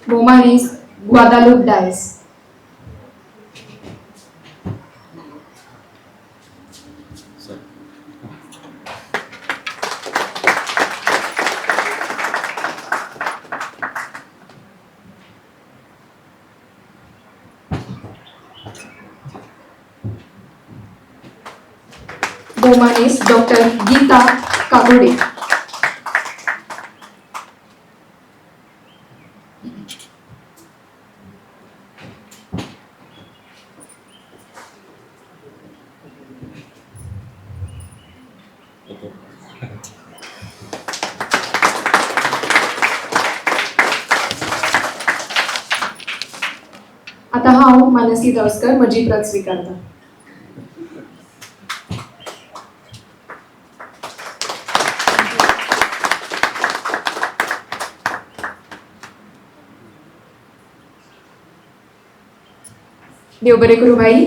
भोवमानेस्त ग्वादालूप डायस. भोवमानेस्त डॉक्टर गीता काकोडे. आता हांव मानसी धावस्कर म्हजी प्रत स्विकारता. देव बरें करूं बाई.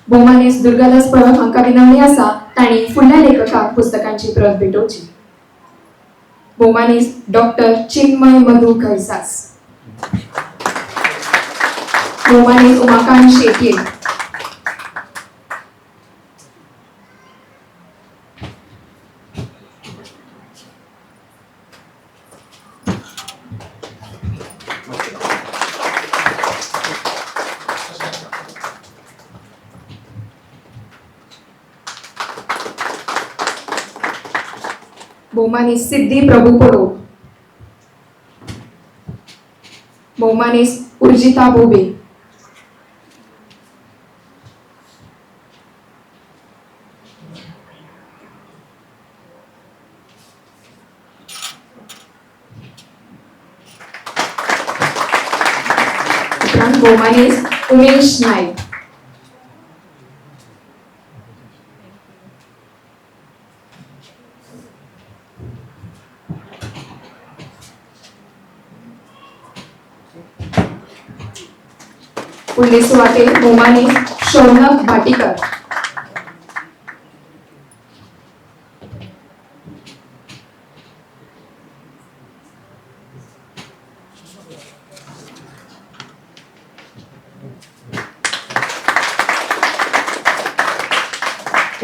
भोवमानेस्त दुर्गादास परब हांकां विनवणी आसा तांणी फुडल्या लेखकाक पुस्तकांची प्रत भेटोवची. भोवमानेस्त डॉक्टर चिन्मय मधू घैसास. भोवमानेस्त उमाकांत शेटये. भोवमानेस्त सिद्धी प्रभू परब. भोवमानेस्त उर्जिता बोबे. उपरांत भोवमानेस्त उमेश नायक. फुडले सुवातेर भोवमानेस्त शौनक भाटीकर.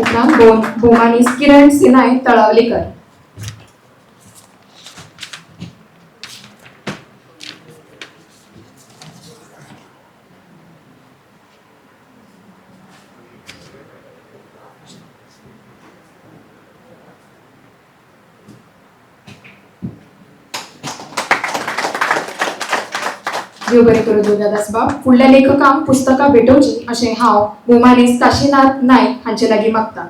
उपरांत भोवमानेस्त किरण सिनाय तळावलीकर. देव बरें करूं दुर्गादास बाब. फुडल्या लेखकांक पुस्तकां भेटोवची अशें हांव भोवमानेस्त काशीनाथ नायक हांचे लागीं मागता.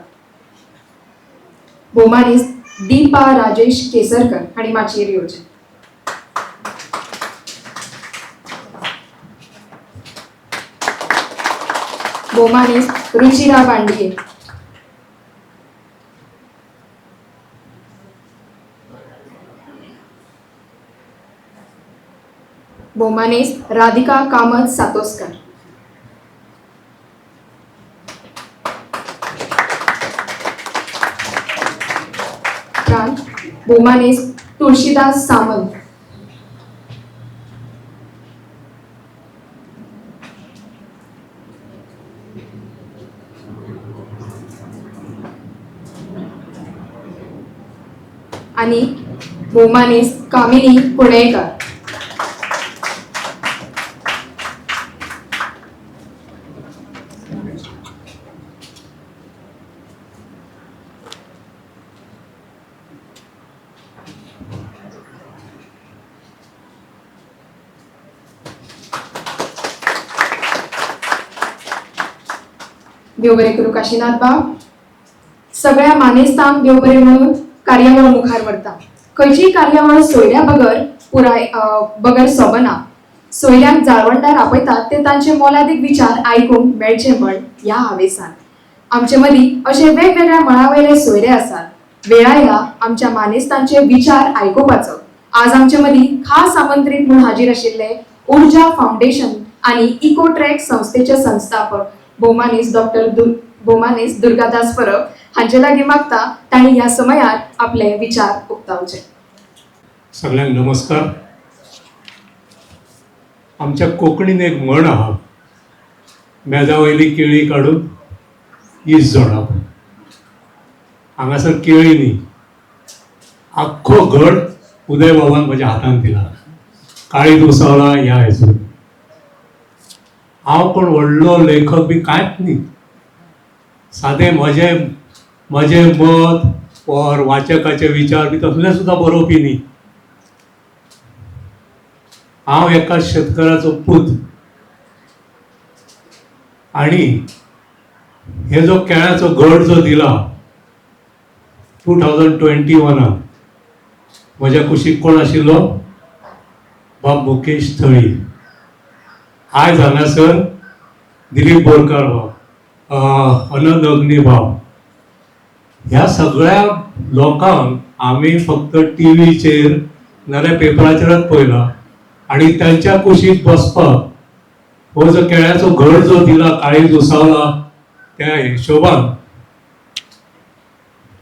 भोवमानेस्त दीपा राजेश केसरकर हांणी माचयेर येवचें. भोवमानेस्त रुचिरा बांडिये. भोवमानेस्त राधिका कामत सातोस्कर. उपरांत भोवमानेस्त तुळशीदास सामंत. आनी भोवमानेस्त कामिनी कुणेकर. देव बरें करूं काशीनाथ बाब. सगळ्या मानेस्तांक देव बरें म्हणून कार्यावळ मुखार व्हरता. खंयचीय कार्यावळ सोयऱ्या बगर पुराय बगर सोबना. सोयऱ्यांक जाळवणदार आपयतात ते तांचे मोलादीक विचार आयकूंक मेळचे म्हण ह्या हावेसान. आमचे मदीं अशे वेगवेगळ्या मळा वयले सोयरे आसात. वेळ आयला आमच्या मानेस्तांचे विचार आयकुपाचो. आज आमचे मदीं खास आमंत्रीत म्हूण हाजीर आशिल्ले उर्जा फावंडेशन आनी इको ट्रॅक संस्थेचे संस्थापक भोवमानेस्त डॉक्टर भोवमानेस्त दुर्गादास परब हांचे लागीं मागता तांणी ह्या समयार आपले विचार उक्तावचे. सगळ्यांक नमस्कार. आमच्या कोंकणीन एक म्हण आहा, मेजा वयली केळी काडून ईस जोडप. हांगासर केळी न्ही, आख्खो घड उदय बाबान म्हज्या हातान दिला. काळी उसवला ह्या हेतून हांव कोण व्हडलो लेखक बी कांयच न्ही. सादें म्हजें म्हजें मत और वाचकाचे विचार बी तसले सुद्दां बरोवपी न्ही. हांव एका शेतकाराचो पूत आनी हे जो केळ्याचो घड जो दिला 2021 म्हज्या कुशीक कोण आशिल्लो? बाब मुकेश थळी. आयज हांगासर दिलीप बोरकार बाब, अनंत अग्नी बाब, ह्या सगळ्या लोकांक आमी फक्त टीव्हीचेर नाजाल्यार पेपराचेरच पळयला आनी तांच्या कुशीक बसपाक हो जो केळ्याचो घड जो दिला काळीज उसवला त्या हिशोबान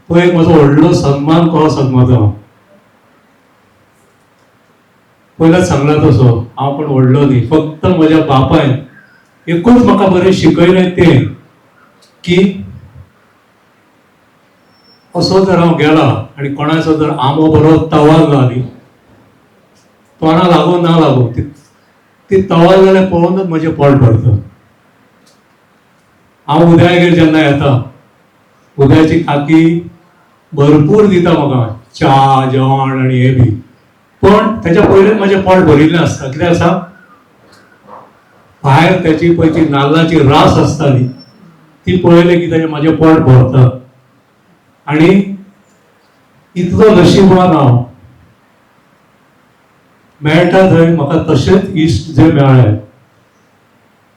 तो एक म्हजो व्हडलो सन्मान कसो समजता. हांव पयलींच सांगला तसो हांव कोण व्हडलो न्ही, फक्त म्हज्या बापायन एकूच म्हाका बरें शिकयलें तें की असो जर हांव गेला आनी कोणाचो जर आंबो बरो तवार न्ही, तोंडा लागूं ना लागूं, ती तवार जाल्यार पळोवनच म्हजें पोट भरता. हांव उदयागेर जेन्ना येता, उदयाची काकी भरपूर दिता म्हाका च्या जेवण आनी हें बी, पण तेच्या पयलींच म्हजें पोट भरिल्लें आसता. कितें आसा, भायर त्याची पळय ती नाल्लाची रास आसता न्ही, ती पळयली की तेजें म्हाजें पोट भरता. आनी इतलो नशिबवान हांव मेळटा थंय म्हाका तशेंच इश्ट जे मेळ्ळे,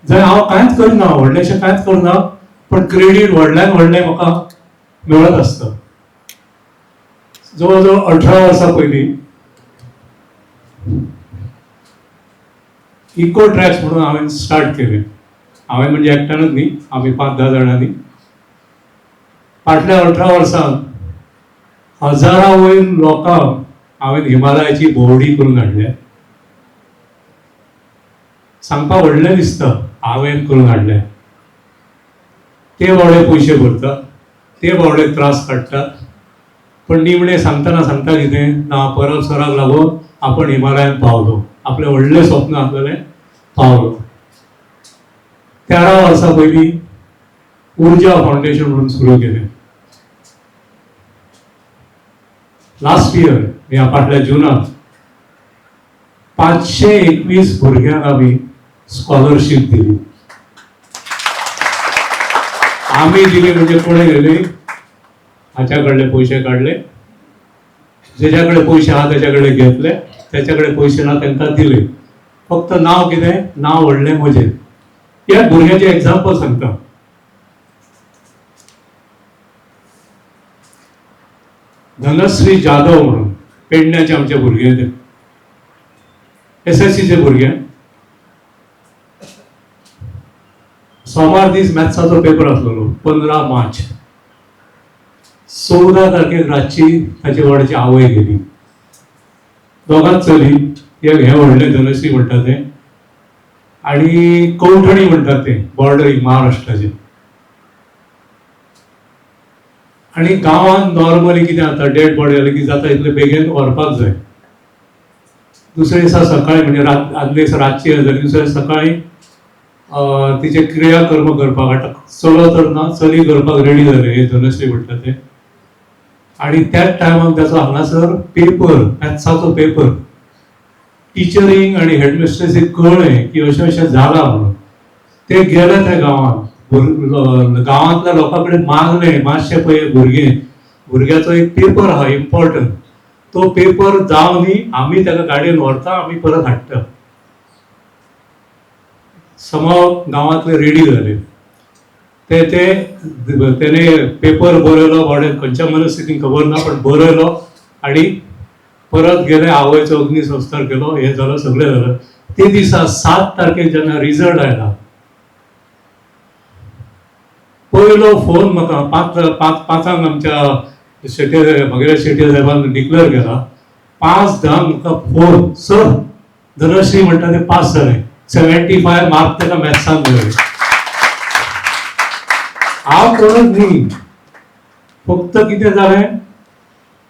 जंय हांव कांयच करना, व्हडलेंशें कांयच करना, पण क्रेडीट व्हडल्यान व्हडलें म्हाका मेळत आसता. जवळ जवळ 18 वर्सां पयलीं इको ट्रॅक्स म्हणून हांवें स्टार्ट केलें. हांवें म्हणजे एकट्यानूच न्ही, आमी 5-10 जाणांनी. फाटल्या 18 वर्सांत हजारां वयर लोकांक हांवें हिमालयाची भोंवडी करून हाडल्या. सांगपाक व्हडलें दिसता हांवें करून हाडल्या. ते व्हडले पयशे भरता, ते बावडे त्रास काडटात. पण निमणें सांगतना सांगता कितें ना, परब सराक लागून आपण हिमालयान पावलो, आपलें व्हडलें स्वप्न आसलेलें पावलो. 13 वर्सां पयलीं उर्जा फावंडेशन म्हणून सुरू केलें. लास्ट इयर ह्या फाटल्या जुनात 521 भुरग्यांक आमी स्कॉलरशीप दिली. आमी दिली म्हणजे कोणें दिली? हाच्या कडले पयशे काडले, जेच्या कडेन पयशे आहा तेच्या कडेन घेतले, तेच्या कडेन पयशे ना तांकां दिले. फक्त नांव कितें? नांव व्हडलें म्हजें. ह्या भुरग्याचें एग्जाम्पल सांगता. धनश्री जाधव म्हणून पेडण्याचे आमचे भुरगे, ते एसएससीचे भुरगे. सोमार दीस मॅथ्साचो पेपर आसलेलो 15 मार्च. 14 तारखेक रातची ताची व्हडची आवय गेली. दोगांच चली, एक हें व्हडलें धनश्री म्हणटा तें आनी कवठणी म्हणटात तें बॉर्डरीक महाराष्ट्राचे. आनी गांवांत नॉर्मली कितें जाता, डेड बॉडी जाली की जाता इतले बेगीन व्हरपाक जाय. दुसऱ्या दिसा सकाळी म्हणजे आदल्या दिसा रातची जाली, दुसऱ्या दिसा सकाळी तिचे क्रियाकर्म करपाक, आतां चलो तर ना चली करपाक रेडी जाले हे धनश्री म्हणटा तें. आनी त्याच टायमाक ताचो हांगासर पेपर, मॅथ्साचो पेपर, टिचरींक आनी हेडमिस्ट्रेसीक कळ्ळें की अशें अशें जालां म्हणून. ते गेले त्या गांवांत, गांवांतल्या लोकां कडेन मागलें, मातशें पळय भुरगें, भुरग्याचो एक पेपर आहा इम्पॉर्टंट, तो पेपर जावं न्ही, आमी ताका गाडयेन व्हरता, आमी परत हाडटा. समाव गांवांतले रेडी जाले. ते तेणे पेपर बरयलो, बावड्यान खंयच्या मनस्थितीन खबर ना, पण बरयलो आनी परत गेले, आवयचो अग्निसंस्कार केलो, हें जालो, सगळें जालें. ते दिसा 7 तारखेक जेन्ना रिजल्ट आयला, पयलो फोन म्हाका 5:05 आमच्या शेट्ये, म्हगेल्या शेट्ये साहेबान डिक्लेअर केला. 5:10 म्हाका फोन, सर धनश्री म्हणटा ते पास जालें, 75 मार्क ताका मॅथ्सान मेळ्ळे. हांव कोणूच न्ही, फक्त कितें जालें,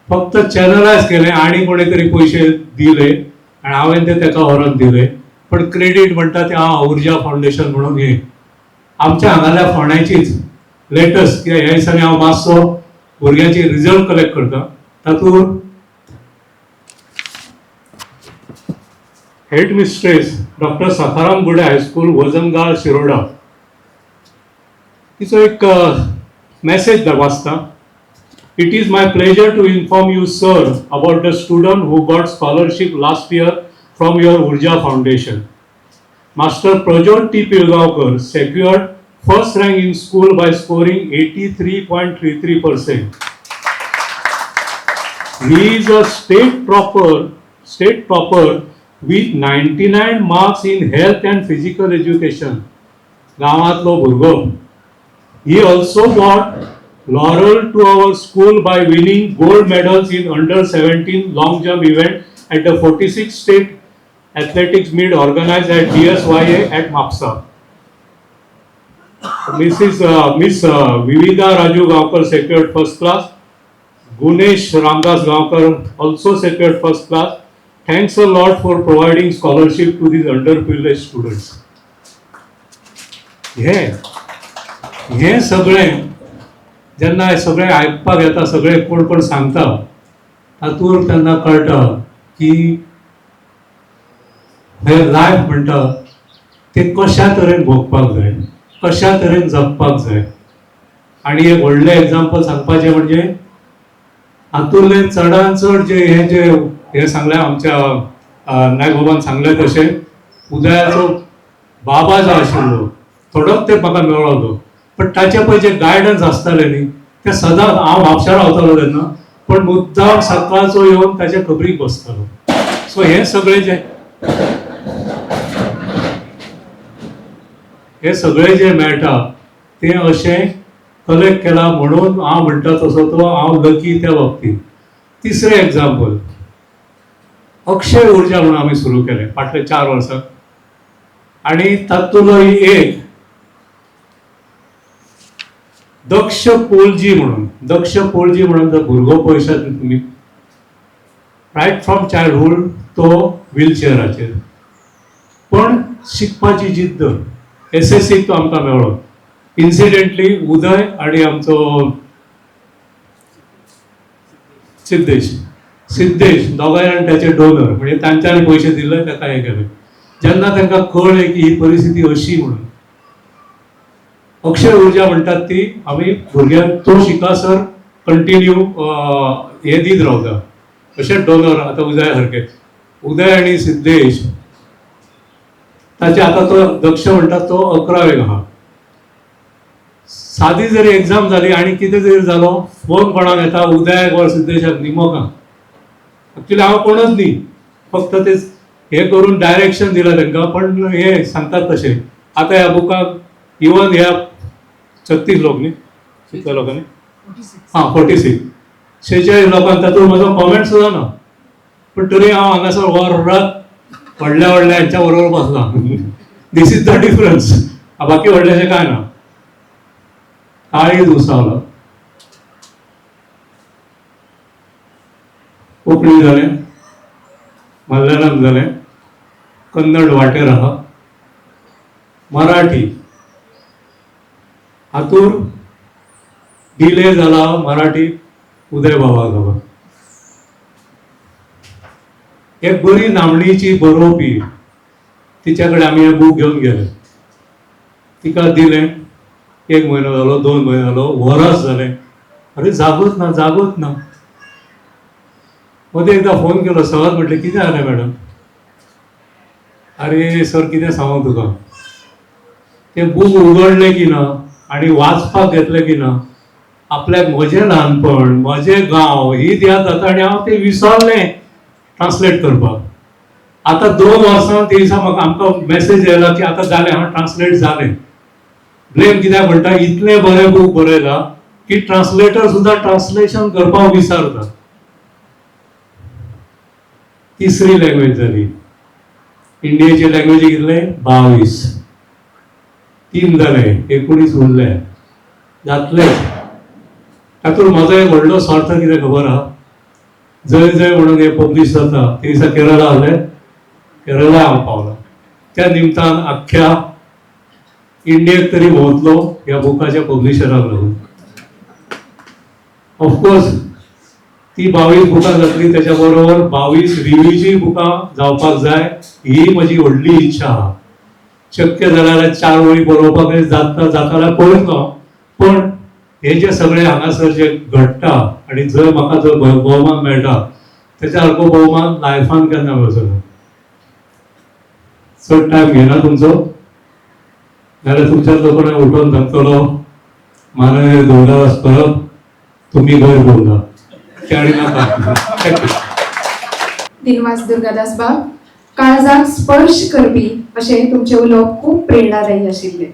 फक्त चॅनलायज केलें आनी कोणे तरी पयशे दिले आनी हांवें ते ताका व्हरोन दिले. पण क्रेडीट म्हणटा तें हांव उर्जा फावंडेशन म्हणून हे आमच्या हांगाल्या फोंड्याचीच लेटस्ट, कित्याक ह्या दिसांनी हांव मातसो भुरग्यांची रिजल्ट कलेक्ट करता. तातूंत head mistress doctor Sakharam Gude high school, Vajangal, Shiroda, तिचो एक मॅसेज वाचता. It is my pleasure to inform you, sir, about the student who got scholarship last year from your Urja Foundation. Master Prajot T. Pilgaonkar secured first rank in school by scoring 83.33%. He is a state topper with 99 marks in health and physical education. गांवांतलो भुरगो. He also got laurel to our school by winning gold medals in under 17 long jump event at the 46th state athletics meet organized at DSYA at Mapsa. Miss Vivida Raju Gaonkar secured first class. Gunesh Ramdas Gaonkar also secured first class. Thanks a lot for providing scholarship to these underprivileged students. हे सगळें जेन्ना सगळें आयकपाक येता, सगळें कोण कोण सांगता, तातूंत तेन्ना कळटा की हे लायफ म्हणटा तें कशा तरेन भोगपाक जाय, कशा तरेन जगपाक जाय. आनी एक व्हडलें एग्जाम्पल सांगपाचें म्हणजे हातूंतलें चडान चड जे हे जे हे सांगलें आमच्या नायक बाबान सांगलें तशें उदयाचो बाबा जो आशिल्लो थोडोच तेंप म्हाका मेळ्ळो तो, पण ताचे पळय जे गायडन्स आसतालें न्ही तें सदांच, हांव म्हापश्या रावतालो तेन्ना, पण मुद्दाम सकाळचो येवन ताच्या खबरीक बसतालो. सो हें सगळें जें हे सगळें जें मेळटा तें अशें कलेक्ट केलां म्हणून हांव म्हणटा तसो तो हांव लकी त्या बाबतींत. तिसरें एग्जाम्पल, अक्षय ऊर्जा म्हणून आमी सुरू केलें फाटल्या 4 वर्सां आनी तातूंतलो एक दक्ष पोलजी म्हणून, दक्ष पोलजी म्हणून जर भुरगो पळयशात न्ही तुमी, रायट फ्रॉम चायल्डहूड तो व्हीलचेअराचेर, पण शिकपाची जिद्द. एसएससीक तो आमकां मेळ्ळो. इन्सिडेंटली उदय आनी आमचो सिद्धेश, सिद्धेश दोगांय जाण त्याचे डोनर, म्हणजे तांच्यांनी पयशे दिले ताका हें केलें. जेन्ना तांकां कळ्ळें की ही परिस्थिती अशी म्हणून, अक्षय ऊर्जा म्हणटात ती आमी भुरग्यांक तो शिकासर कंटिन्यू हे दीत रावता. अशें डोनर आतां उदय सारके, उदय आनी सिद्धेश ताचे आतां तो दक्ष म्हणटा तो 11वेक आहा. सादी जरी एग्जाम जाली आनी कितें जरी जालो, फोन कोणाक येता, उदयाक वा सिद्धेशाक न्ही, मोका. एक्चुली हांव कोणच न्ही, फक्त ते हे करून डायरेक्शन दिलां तांकां. पण हे सांगतात तशें आतां ह्या बुकाक इवन ह्या 36 लोक न्ही, कितल्या लोकांनी, हां 46, 46 लोकांक तातूंत म्हजो कॉमेंट सुद्दां ना, पण तरी हांव हांगासर वर रात व्हडल्या व्हडल्या हेंच्या बरोबर बसला. This is the difference, बाकी व्हडलेशें कांय ना. काळीज उसवलं, कोंकणी जालें, मल्याळम जालें, कन्नड वाटेर आहा, मराठी हातूर डिले जाला. मराठी उदय बाबा खबर एक बरी नामणीची बरोवपी, तिच्या कडेन आमी हें बूक घेवन गेले, तिका दिलें. 1 म्हयनो जालो, 2 म्हयनो जालो, वरस जालें, अरे जागोच ना, जागोच ना. मदें एकदां फोन केलो, सहज म्हटलें कितें जालें मॅडम? अरे सर कितें सांगू तुका, तें बूक उगडलें की ना आनी वाचपाक घेतलें की ना, आपल्याक म्हजें ल्हानपण, म्हजें गांव ही याद जाता आनी हांव तें विसरलें ट्रान्सलेट करपाक. आतां 2 वर्सां ते दिसा म्हाका आमकां मॅसेज आयला की आतां जालें, हांव ट्रान्सलेट जालें. ब्लेम कित्याक म्हणटा, इतलें बरें बूक बरयला की ट्रान्सलेटर सुद्दां ट्रान्सलेशन करपाक विसरता. तिसरी लँग्वेज जाली. इंडियेची लँग्वेज कितले, 22, 3 जाले, 19 उरले, जातले. तातूंत म्हजो एक व्हडलो स्वार्थ कितें खबर आहा, जंय जंय म्हणून हे पब्लीश जाता ते दिसा केरळा आसलें, केरळा हांव पावला. त्या निमतान आख्ख्या इंडियेक तरी भोंवतलो ह्या बुकाच्या पब्लिशराक लागून. ऑफकोर्स ती 22 बुकां जातली, त्याच्या बरोबर 22 रिव्यूची बुकां जावपाक जाय, ही म्हजी व्हडली इच्छा आहा. शक्य जाल्यार 4 वळी बरोवपाक जाता जाताल्यार पळयतलो, पण हे जे सगळे हांगासर जे घडटा आनी जर म्हाका जो भोवमान मेळटा त्याच्या सारको भोवमान लायफान केन्ना मेळचो ना. चड टायम घेना तुमचो, नाल्यार तुमच्यातलो कोणूय उठोवन सांगतलो माननीय दुर्गादास परब तुमी गैर बोलला, ते आनी नाका. Thank you. Dinvas Durgadas बाब, काळजाक स्पर्श करपी अशें तुमचें उलोवप खूब प्रेरणादायी आशिल्लें.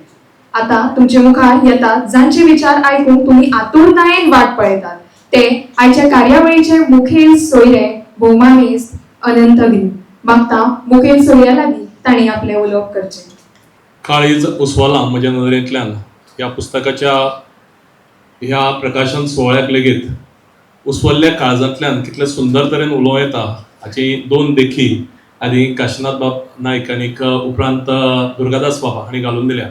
आतां तुमचे मुखार येतात जांचे विचार आयकूंक तुमी आतुरतायेन वाट पळयतात ते आयच्या कार्यावळीचे मुखेल सोयरे भोवमानेस्त अनंत भिंग. मागता मुखेल सोयऱ्या लागीं तांणी आपलें उलोवप करचें. काळीज उसवलां म्हज्या नदरेंतल्यान ह्या पुस्तकाच्या ह्या प्रकाशन सुवाळ्याक लेगीत उसवल्ल्या काळजांतल्यान कितले सुंदर तरेन उलोवं येता हाची 2 देखी आनी काशीनाथ बाब नायक आनीक उपरांत दुर्गादास बाबा हांणी घालून दिल्या.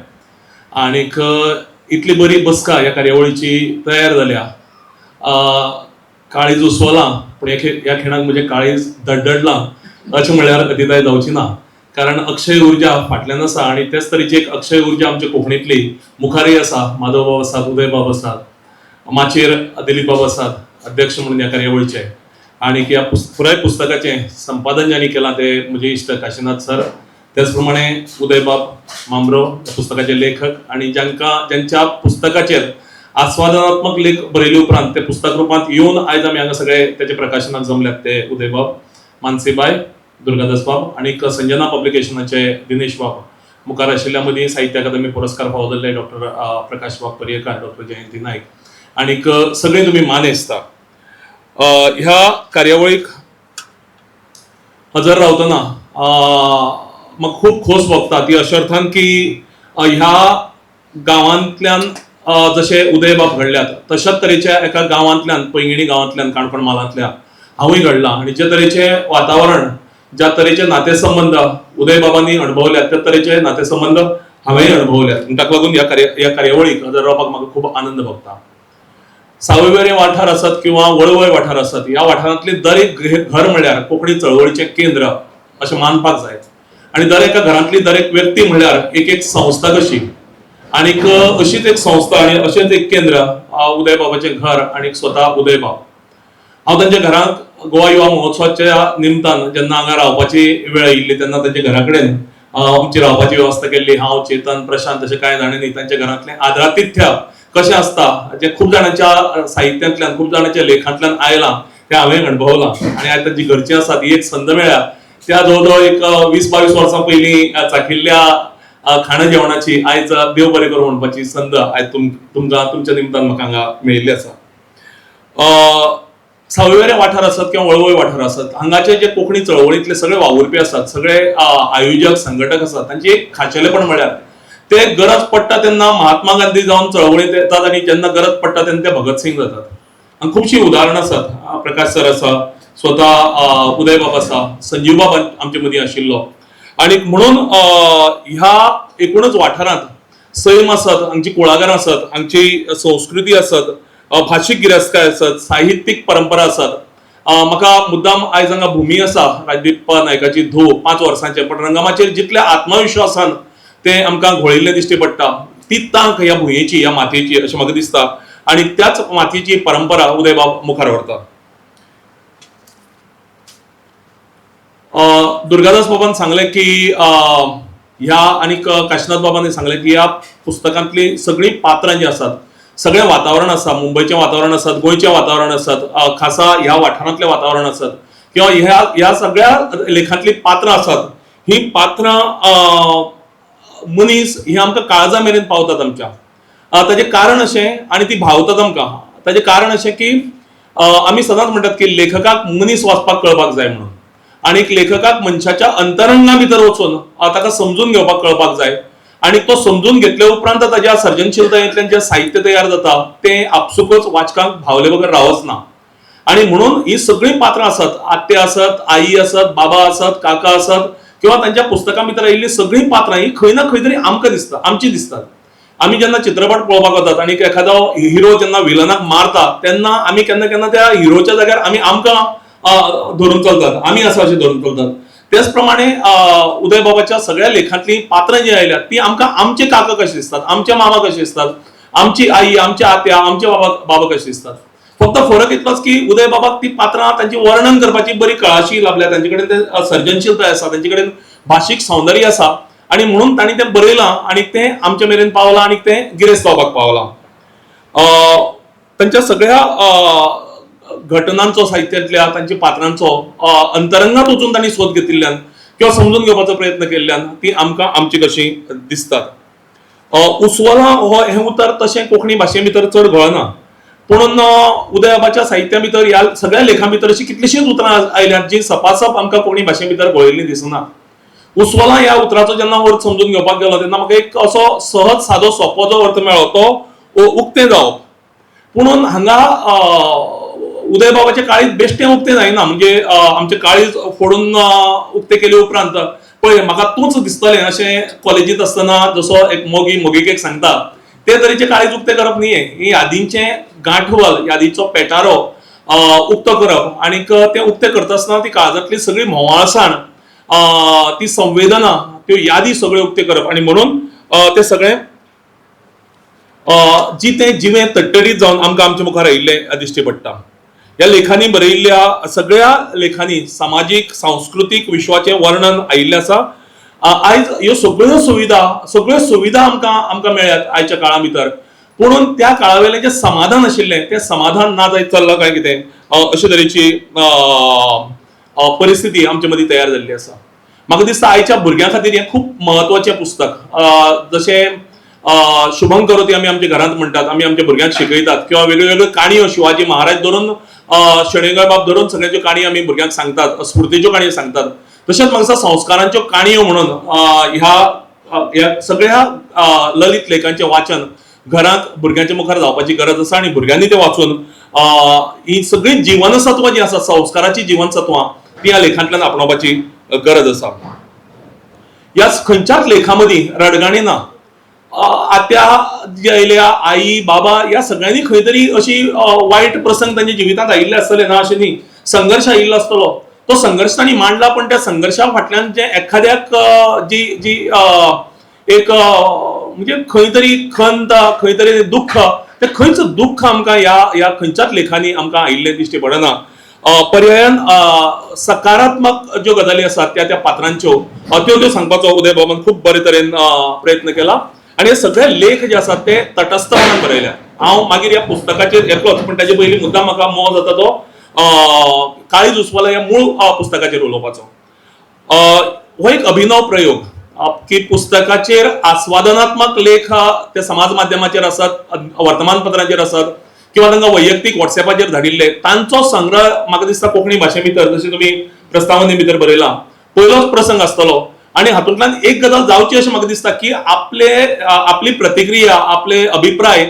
आनीक इतली बरी बसका ह्या कार्यावळीची तयार जाल्या. काळीज उसवलां पूण ह्या खिणाक म्हजें काळीज धडधडलां अशें म्हळ्यार अतिताय जावची ना, कारण अक्षय ऊर्जा फाटल्यान आसा आनी तेच तरेची एक अक्षय ऊर्जा आमच्या कोंकणींतली मुखारय आसा. माधव बाब आसात, उदय बाब आसात, माचयेर दिलीप बाब आसात अध्यक्ष म्हणून ह्या कार्यावळीचे, आनी ह्या पुराय पुस्तकाचें संपादन ज्यांनी केलां ते म्हजे इश्ट काशीनाथ सर, त्याच प्रमाणे उदय बाब म्हांबरो ह्या पुस्तकाचे लेखक, आनी जांच्या पुस्तकाचेर आस्वादनात्मक लेख बरयले उपरांत ते पुस्तक रुपांत येवन आयज आमी हांगा सगळे तेचे प्रकाशनाक जमल्यात ते उदय बाब, मानसीबाय, दुर्गादास बाब आनी संजना पब्लिकेशनाचे दिनेश बाब. मुखार आशिल्ल्या मदीं साहित्य अकादमी पुरस्कार फावो जाल्ले डॉक्टर प्रकाश बाब पर्येकार, डॉक्टर जयंती नायक आनीक सगळे तुमी मानेस्ता. ह्या कार्यावळीक हजर रावतना म्हाका खूब खोस भोगता ती अशा अर्थान की ह्या गांवांतल्यान जशे उदयबाब घडल्यात तशाच तरेच्या एका गांवांतल्यान, पैंगिणी गांवांतल्यान, काणकोण म्हालांतल्या हांवूय घडला आनी जे तरेचे वातावरण, ज्या तरेचे नातेसंबंद उदयबाबांनी अणभवल्यात त्या तरेचे नातेसंबंद हांवेंय अणभवल्यात. ताका लागून ह्या कार्यावळीक हजर रावपाक म्हाका खूब आनंद भोगता. सावयवेरें वाठार आसत किंवा वळवय वाठार आसत, ह्या वाठारांतले दर एक घर म्हळ्यार कोंकणी चळवळीचें केंद्र अशें मानपाक जाय आनी दर एका घरांतली दर एक व्यक्ती म्हळ्यार एक एक संस्था कशी आनीक अशीच एक संस्था आनी अशेंच एक केंद्र उदयबाबाचें घर आनी स्वता उदयबाब. हांव तांच्या घरांत गोवा युवा महोत्सवाच्या निमतान जेन्ना हांगा रावपाची वेळ आयिल्ली तेन्ना तांच्या घरा कडेन आमची रावपाची वेवस्था केल्ली. हांव, चेतन, प्रशांत अशें कांय जाणांनी तांच्या घरांतलें आदरातिथ्य कशें आसता जें खूब जाणांच्या साहित्यांतल्यान, खूब जाणांच्या लेखांतल्यान आयलां तें हांवें अणभवलां आनी आयज तांची घरचीं आसा ती एक संद मेळ्ळ्या त्या जवळ जवळ एक 20-22 वर्सां पयलीं चाखिल्ल्या खाणा जेवणाची आयज देव बरें करूं म्हणपाची संद आयज तुमकां तुमच्या निमतान म्हाका हांगा मेळिल्ली आसा. सावयवेरें वाठार आसत किंवा वळवय वाठार आसत, हांगाचे जे कोंकणी चळवळींतले सगळे वावुरपी आसात, सगळे आयोजक संघटक आसात, तांची एक खाशेलेपण म्हळ्यार ते गरज पडटा तेन्ना महात्मा गांधी जावन चळवळींत येतात आनी जेन्ना गरज पडटा तेन्ना ते भगत सिंग जातात. आनी खुबशीं उदाहरणां आसात. प्रकाश सर आसा, स्वता उदयबाब आसा, संजीव बाब आमचे मदीं आशिल्लो आनी म्हणून ह्या एकूणच वाठारांत सैम आसत, हांगची कुळागरां आसत, हांगची संस्कृती आसत, भाशीक गिरेस्तकाय आसत, साहित्यीक परंपरा आसत. म्हाका मुद्दाम आयज हांगा भूमी आसा, राजदीप नायकाची धूव, 5 वर्सांचे, पण रंगमाचयेर जितल्या आत्मविश्वासान ते आमकां घोळिल्ले दिश्टी पडटा ती तांक ह्या भुंयेची, ह्या मातयेची अशें म्हाका दिसता आनी त्याच मातयेची परंपरा उदयबाब मुखार व्हरता. दुर्गादास बाबान सांगलें की ह्या आनीक काशीनाथ बाबांनी सांगलें की ह्या पुस्तकांतली सगळीं पात्रां जीं आसात, सगळें वातावरण आसा, मुंबयचें वातावरण आसत, गोंयचें वातावरण आसत, खासा ह्या वाठारांतलें वातावरण आसत किंवा ह्या ह्या सगळ्या लेखांतलीं पात्रां आसात, हीं पात्रां मनीस ही आमकां काळजा मेरेन पावतात आमच्या. ताचें कारण अशें आनी ती भावतात आमकां. ताचें कारण अशें की आमी सदांच म्हणटात की लेखकाक मनीस वाचपाक कळपाक जाय म्हणून आनी लेखकाक मनशाच्या अंतरंगा भितर वचून ताका समजून घेवपाक कळपाक जाय आनी तो समजून घेतले उपरांत ताज्या सर्जनशीलतायेंतल्यान जें साहित्य तयार जाता तें आपसुकच वाचकांक भावले बगर रावच ना. आनी म्हणून ही सगळीं पात्रां आसत, आत्या आसत, आई आसत, बाबा आसत, काका आसत किंवा तांच्या पुस्तकां भितर आयिल्लीं सगळीं पात्रां ही खंय ना खंय तरी आमकां दिसता, आमची दिसतात. आमी जेन्ना चित्रपट पळोवपाक वतात आनी एखादो हिरो जेन्ना विलनाक मारता तेन्ना आमी केन्ना केन्ना त्या हिरोच्या जाग्यार आमी आमकां धरून चलतात, आमी आसा अशें धरून चलतात. तेच प्रमाणे उदयबाबाच्या सगळ्या लेखांतलीं पात्रां जीं आयल्यात ती आमकां आमचे काका कशे दिसतात, आमचे मामा कशे दिसतात, आमची आई, आमच्या आत्या, आमचे बाबा कशे दिसतात. फक्त फरक इतलोच की उदयबाबाक ती पात्रां तांची वर्णन करपाची बरी कळाशी लाभल्या, तांचे कडेन ते सर्जनशीलताय आसा, तांचे कडेन भाशीक सौंदर्य आसा आनी म्हणून तांणी तें बरयलां आनी तें आमचे मेरेन पावलां आनी तें गिरेस्त जावपाक पावलां. तांच्या सगळ्या घटनांचो, साहित्यांतल्या तांच्या पात्रांचो अंतरंगात वचून तांणी सोद घेतिल्ल्यान किंवा समजून घेवपाचो प्रयत्न केल्ल्यान ती आमकां आमची कशी दिसतात. उसवला हो हें उतर तशें कोंकणी भाशे भितर चड घोळना, पुणून उदयबाबाच्या साहित्या भितर ह्या सगळ्या लेखां भितर अशीं कितलींशींच उतरां आयल्यांत जीं सपासप आमकां कोंकणी भाशे भितर घोळिल्लीं दिसना. उसवला ह्या उतराचो जेन्ना अर्थ समजून घेवपाक गेलो तेन्ना म्हाका एक असो सहज सादो सोंपो जो अर्थ मेळ्ळो तो उक्तें जावप. पुणून हांगा उदयबाबाचें काळीज बेश्टें उक्तें जायना, म्हणजे आमचें काळीज फोडून उक्तें केले उपरांत पळय म्हाका तूंच दिसतलें अशें कॉलेजींत आसतना जसो एक मोगी मोगिकेक सांगता ते तरेचें काळीज उक्तें करप न्ही. ही यादींचें गांठवल, यादीचो पेटारो उक्तो करप आनीक तें उक्तें करता आसतना ती काळजांतली सगळी म्होंवाळसाण, ती संवेदना, त्यो यादी सगळ्यो उक्त्यो करप आनी म्हणून तें सगळें जितें जिवें तट्टडीत जावन आमकां आमच्या मुखार आयिल्लें दिश्टी पडटा. ह्या लेखांनी बरयिल्ल्या सगळ्या लेखांनी सामाजीक सांस्कृतीक विश्वाचें वर्णन आयिल्लें आसा. आयज ह्यो सगळ्यो सुविधा आमकां आमकां मेळ्ळ्यात आयच्या काळा भितर, पुणून त्या काळा वयलें जें समाधान आशिल्लें तें समाधान ना जायत चल्लां काय कितें अशे तरेची परिस्थिती आमचे मदीं तयार जाल्ली आसा. म्हाका दिसता आयच्या भुरग्यां खातीर हें खूब म्हत्वाचें पुस्तक. जशें शुभं करोती आमी आमच्या घरांत म्हणटात, आमी आमच्या भुरग्यांक शिकयतात किंवा वेगळ्यो वेगळ्यो काणयो शिवाजी महाराज धरून शणै-गोंयबाब धरून सगळ्यांच्यो काणयो आमी भुरग्यांक सांगतात, स्फुर्तीच्यो काणयो सांगतात. तशेंच म्हाका दिसता संस्कारांच्यो काणयो म्हणून ह्या ह्या सगळ्या ललित लेखांचें वाचन घरांत भुरग्यांच्या मुखार जावपाची गरज आसा आनी भुरग्यांनी तें वाचून ही सगळीं जिवनसत्वां जीं आसा, संस्काराचीं जिवनसत्वां, ती ह्या लेखांतल्यान आपणावपाची गरज आसा. ह्या खंयच्याच लेखा मदीं रडगाणी ना. आत्या जी आयल्या, आई बाबा ह्या सगळ्यांनी खंय तरी अशी वायट प्रसंग तांच्या जिवितांत आयिल्ले आसतले, ना अशें न्ही, संघर्श आयिल्लो आसतलो, तो संघर्श तांणी मांडला, पण त्या संघर्शा फाटल्यान जे एखाद्याक जी जी एक म्हणजे खंय तरी खंत, खंय तरी दुख्ख, ते खंयच दुख्ख आमकां ह्या ह्या खंयच्याच लेखांनी आमकां आयिल्लें दिश्टी पडना. पर्यायान सकारात्मक ज्यो गजाली आसात त्या त्या पात्रांच्यो त्यो त्यो सांगपाचो उदय बाबान खूब बरे तरेन प्रयत्न केला आनी हे सगळे लेख जे आसात ते तटस्थपणान बरयल्या. हांव मागीर ह्या पुस्तकाचेर येतलोच, पण ताजे पयलीं मुद्दाम म्हाका मोह जाता तो काळीज उसवाला ह्या मूळ पुस्तकाचेर उलोवपाचो. हो एक अभिनव प्रयोग की पुस्तकाचेर आस्वादनात्मक लेख ते समाज माध्यमाचेर आसात, वर्तमानपत्रांचेर आसात किंवा तांकां वैयक्तीक वॉट्सॅपाचेर धाडिल्ले, तांचो संग्रह म्हाका दिसता कोंकणी भाशे भितर, जशें तुमी प्रस्तावने भितर बरयला, पयलोच प्रसंग आसतलो. आनी हातूंतल्यान एक गजाल जावची अशें म्हाका दिसता की आपले आपली प्रतिक्रिया, आपले अभिप्राय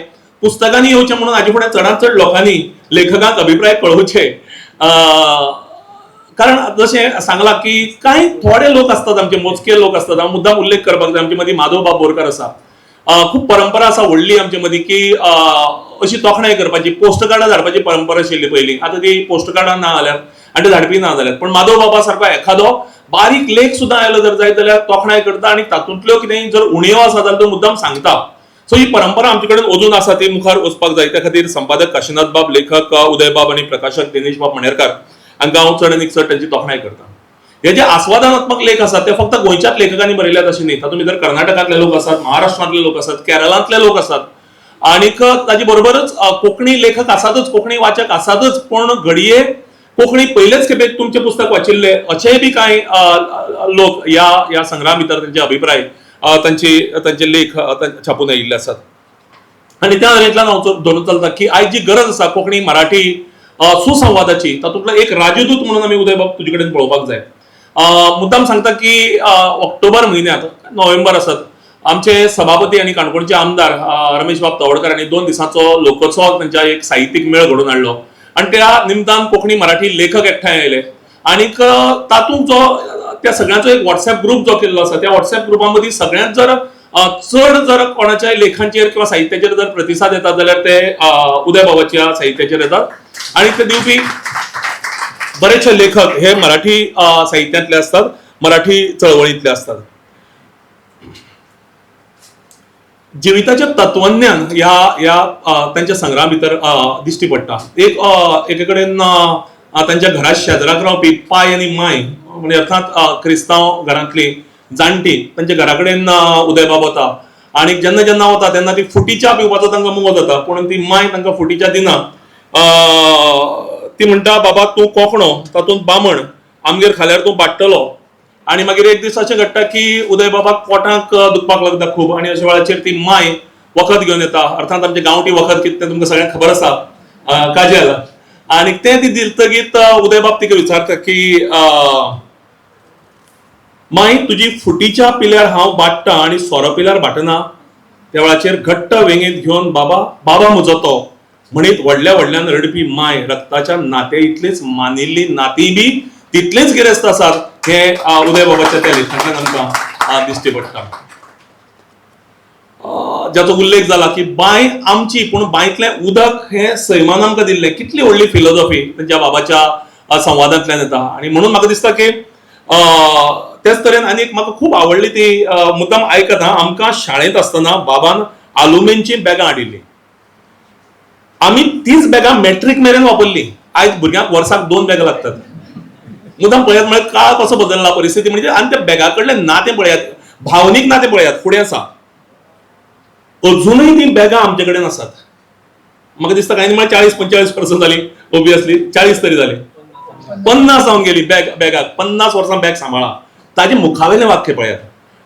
पुस्तकांनी येवचे म्हणून हाजे फुडें चडांत चड लोकांनी लेखकांक अभिप्राय कळोवचे. कारण जशें सांगलां की कांय थोडे लोक आसतात, आमचे मोजके लोक आसतात, हांव मुद्दाम उल्लेख करपाक जाय, आमचे मदीं माधव बाब बोरकार आसा. खूब परंपरा आसा व्हडली आमचे मदीं की अशी तोखणाय करपाची, पोस्ट कार्डां धाडपाची परंपरा आशिल्ली पयलीं, आतां ती पोस्ट कार्डां ना जाल्यात आनी ते धाडपी ना जाल्यात, पण माधव बाबा सारको एखादो बारीक लेख सुद्दां आयलो जर जायत जाल्यार तोखणाय करता आनी तातूंतल्यो कितेंय जर उणीव आसा जाल्यार तो मुद्दाम सांगता. सो ही परंपरा आमचे कडेन अजून आसा, ती मुखार वचपाक जाय. त्या खातीर संपादक काशीनाथ बाब, लेखक उदय बाब आनी प्रकाशक दिनेश बाब मणेरकार हांकां हांव चड आनी चड तांची तोखणाय करता. हे जे आस्वादनात्मक लेख आसात ते फक्त गोंयच्याच लेखकांनी बरयल्यात अशें न्ही, तातूंत भितर कर्नाटकांतले लोक आसात, महाराष्ट्रांतले लोक आसात, केरळांतले लोक आसात आनीक ताजे बरोबरच कोंकणी लेखक आसातच, कोंकणी वाचक आसातच, पूण घडये कोंकणी पयलेच खेपेक तुमचें पुस्तक वाचिल्लें अशेय बी कांय लोक ह्या ह्या संग्रहा भितर तांचे अभिप्राय, तांचे लेख छापून आयिल्ले आसात. आनी त्या नदरेंतल्यान हांव धरून चलता की आयज जी गरज आसा कोंकणी मराठी सुसंवादाची, तातूंतलो एक राजदूत म्हणून आमी उदय बाब तुजे कडेन पळोवपाक जाय. मुद्दाम सांगता की ऑक्टोबर म्हयन्यांत, नोव्हेंबर आसत, आमचे सभापती आनी काणकोणचे आमदार रमेश बाब तवडकर हांणी 2 दिसांचो लोकोत्सवाक तांच्या एक साहित्यीक मेळ घडोवन हाडलो आनी त्या निमतान कोंकणी मराठी लेखक एकठांय आयले आनीक तातूंत जो त्या सगळ्यांचो एक वॉट्सॅप ग्रूप जो केल्लो आसा, त्या वॉट्सॅप ग्रुपा मदीं सगळ्यांत जर चड जर कोणाच्याय लेखांचेर किंवा साहित्याचेर जर प्रतिसाद येतात जाल्यार ते उदय बाबाच्या साहित्याचेर येतात आनी ते दिवपी बरेचशे लेखक हे मराठी साहित्यांतले आसतात, मराठी चळवळींतले आसतात. जिविताचें तत्वज्ञान ह्या ह्या तांच्या संग्रहा भितर दिश्टी पडटा. एक एके कडेन तांच्या घरा शेजराक रावपी पाय आनी माय, म्हणजे अर्थात क्रिस्तांव घरांतली जाणटी, तांच्या घरा कडेन उदयबाब वता आनी जेन्ना जेन्ना वता तेन्ना ती फुटी च्या पिवपाचो तांकां मोग जाता, पूण ती माय तांकां फुटी च्या दिना. ती म्हणटा, बाबा तूं कोंकणो, तातूंत बामण, आमगेर खाल्यार तूं बाडटलो. आनी मागीर एक दीस अशें घडटा की उदय बाबाक पोटाक दुखपाक लागता खूब आनी अशा वेळाचेर ती माय वखद घेवन येता, अर्थात आमचें गांवठी वखद कितें तें तुमकां सगळ्यांक खबर आसा, काजेल. आनी तें ती दिलतगीत उदय बाब तिका विचारता की माय तुजी फुटीच्या पिल्यार हांव बाडटा आनी सोरो पिल्यार बाटना. त्या वेळाचेर घट्ट वेंगेंत घेवन बाबा बाबा म्हजो तो म्हणीत व्हडल्या व्हडल्यान रडपी माय रक्ताच्या नाते इतलीच मानिल्ली नाती बी तितलेच गिरेस्त आसात हे उदय बाबाच्या त्या लेखांतल्यान आमकां दिश्टी पडटा. ज्याचो उल्लेख जाला की बांय आमची पूण बांयतलें उदक हें सैमान आमकां दिल्लें, कितली व्हडली फिलोजॉफी तांच्या बाबाच्या संवादांतल्यान येता. आनी म्हणून म्हाका दिसता की तेच तरेन आनी एक म्हाका खूब आवडली ती मुद्दाम आयकत हा, आमकां शाळेंत आसतना बाबान आलुमेनची बॅगां हाडिल्लीं, आमी तीच बॅगां मॅट्रीक मेरेन वापरली. आयज भुरग्यांक वर्साक 2 बॅगां लागतात. मुद्दाम पळयात म्हळ्यार काळ कसो बदलला, परिस्थिती म्हणजे, आनी त्या बॅगा कडलें नातें पळयात, भावनीक नातें पळयात, फुडें आसा. अजूनय तीं बॅगां आमचे कडेन आसात. म्हाका दिसता कांय न्ही म्हळ्यार 40-45 वर्सां जालीं, ओबियसली 40 तरी जालीं, 50 जावन गेली बॅग, बॅगाक 50 वर्सां बॅग सांबाळा. ताजे मुखावेलें वाक्य पळयात,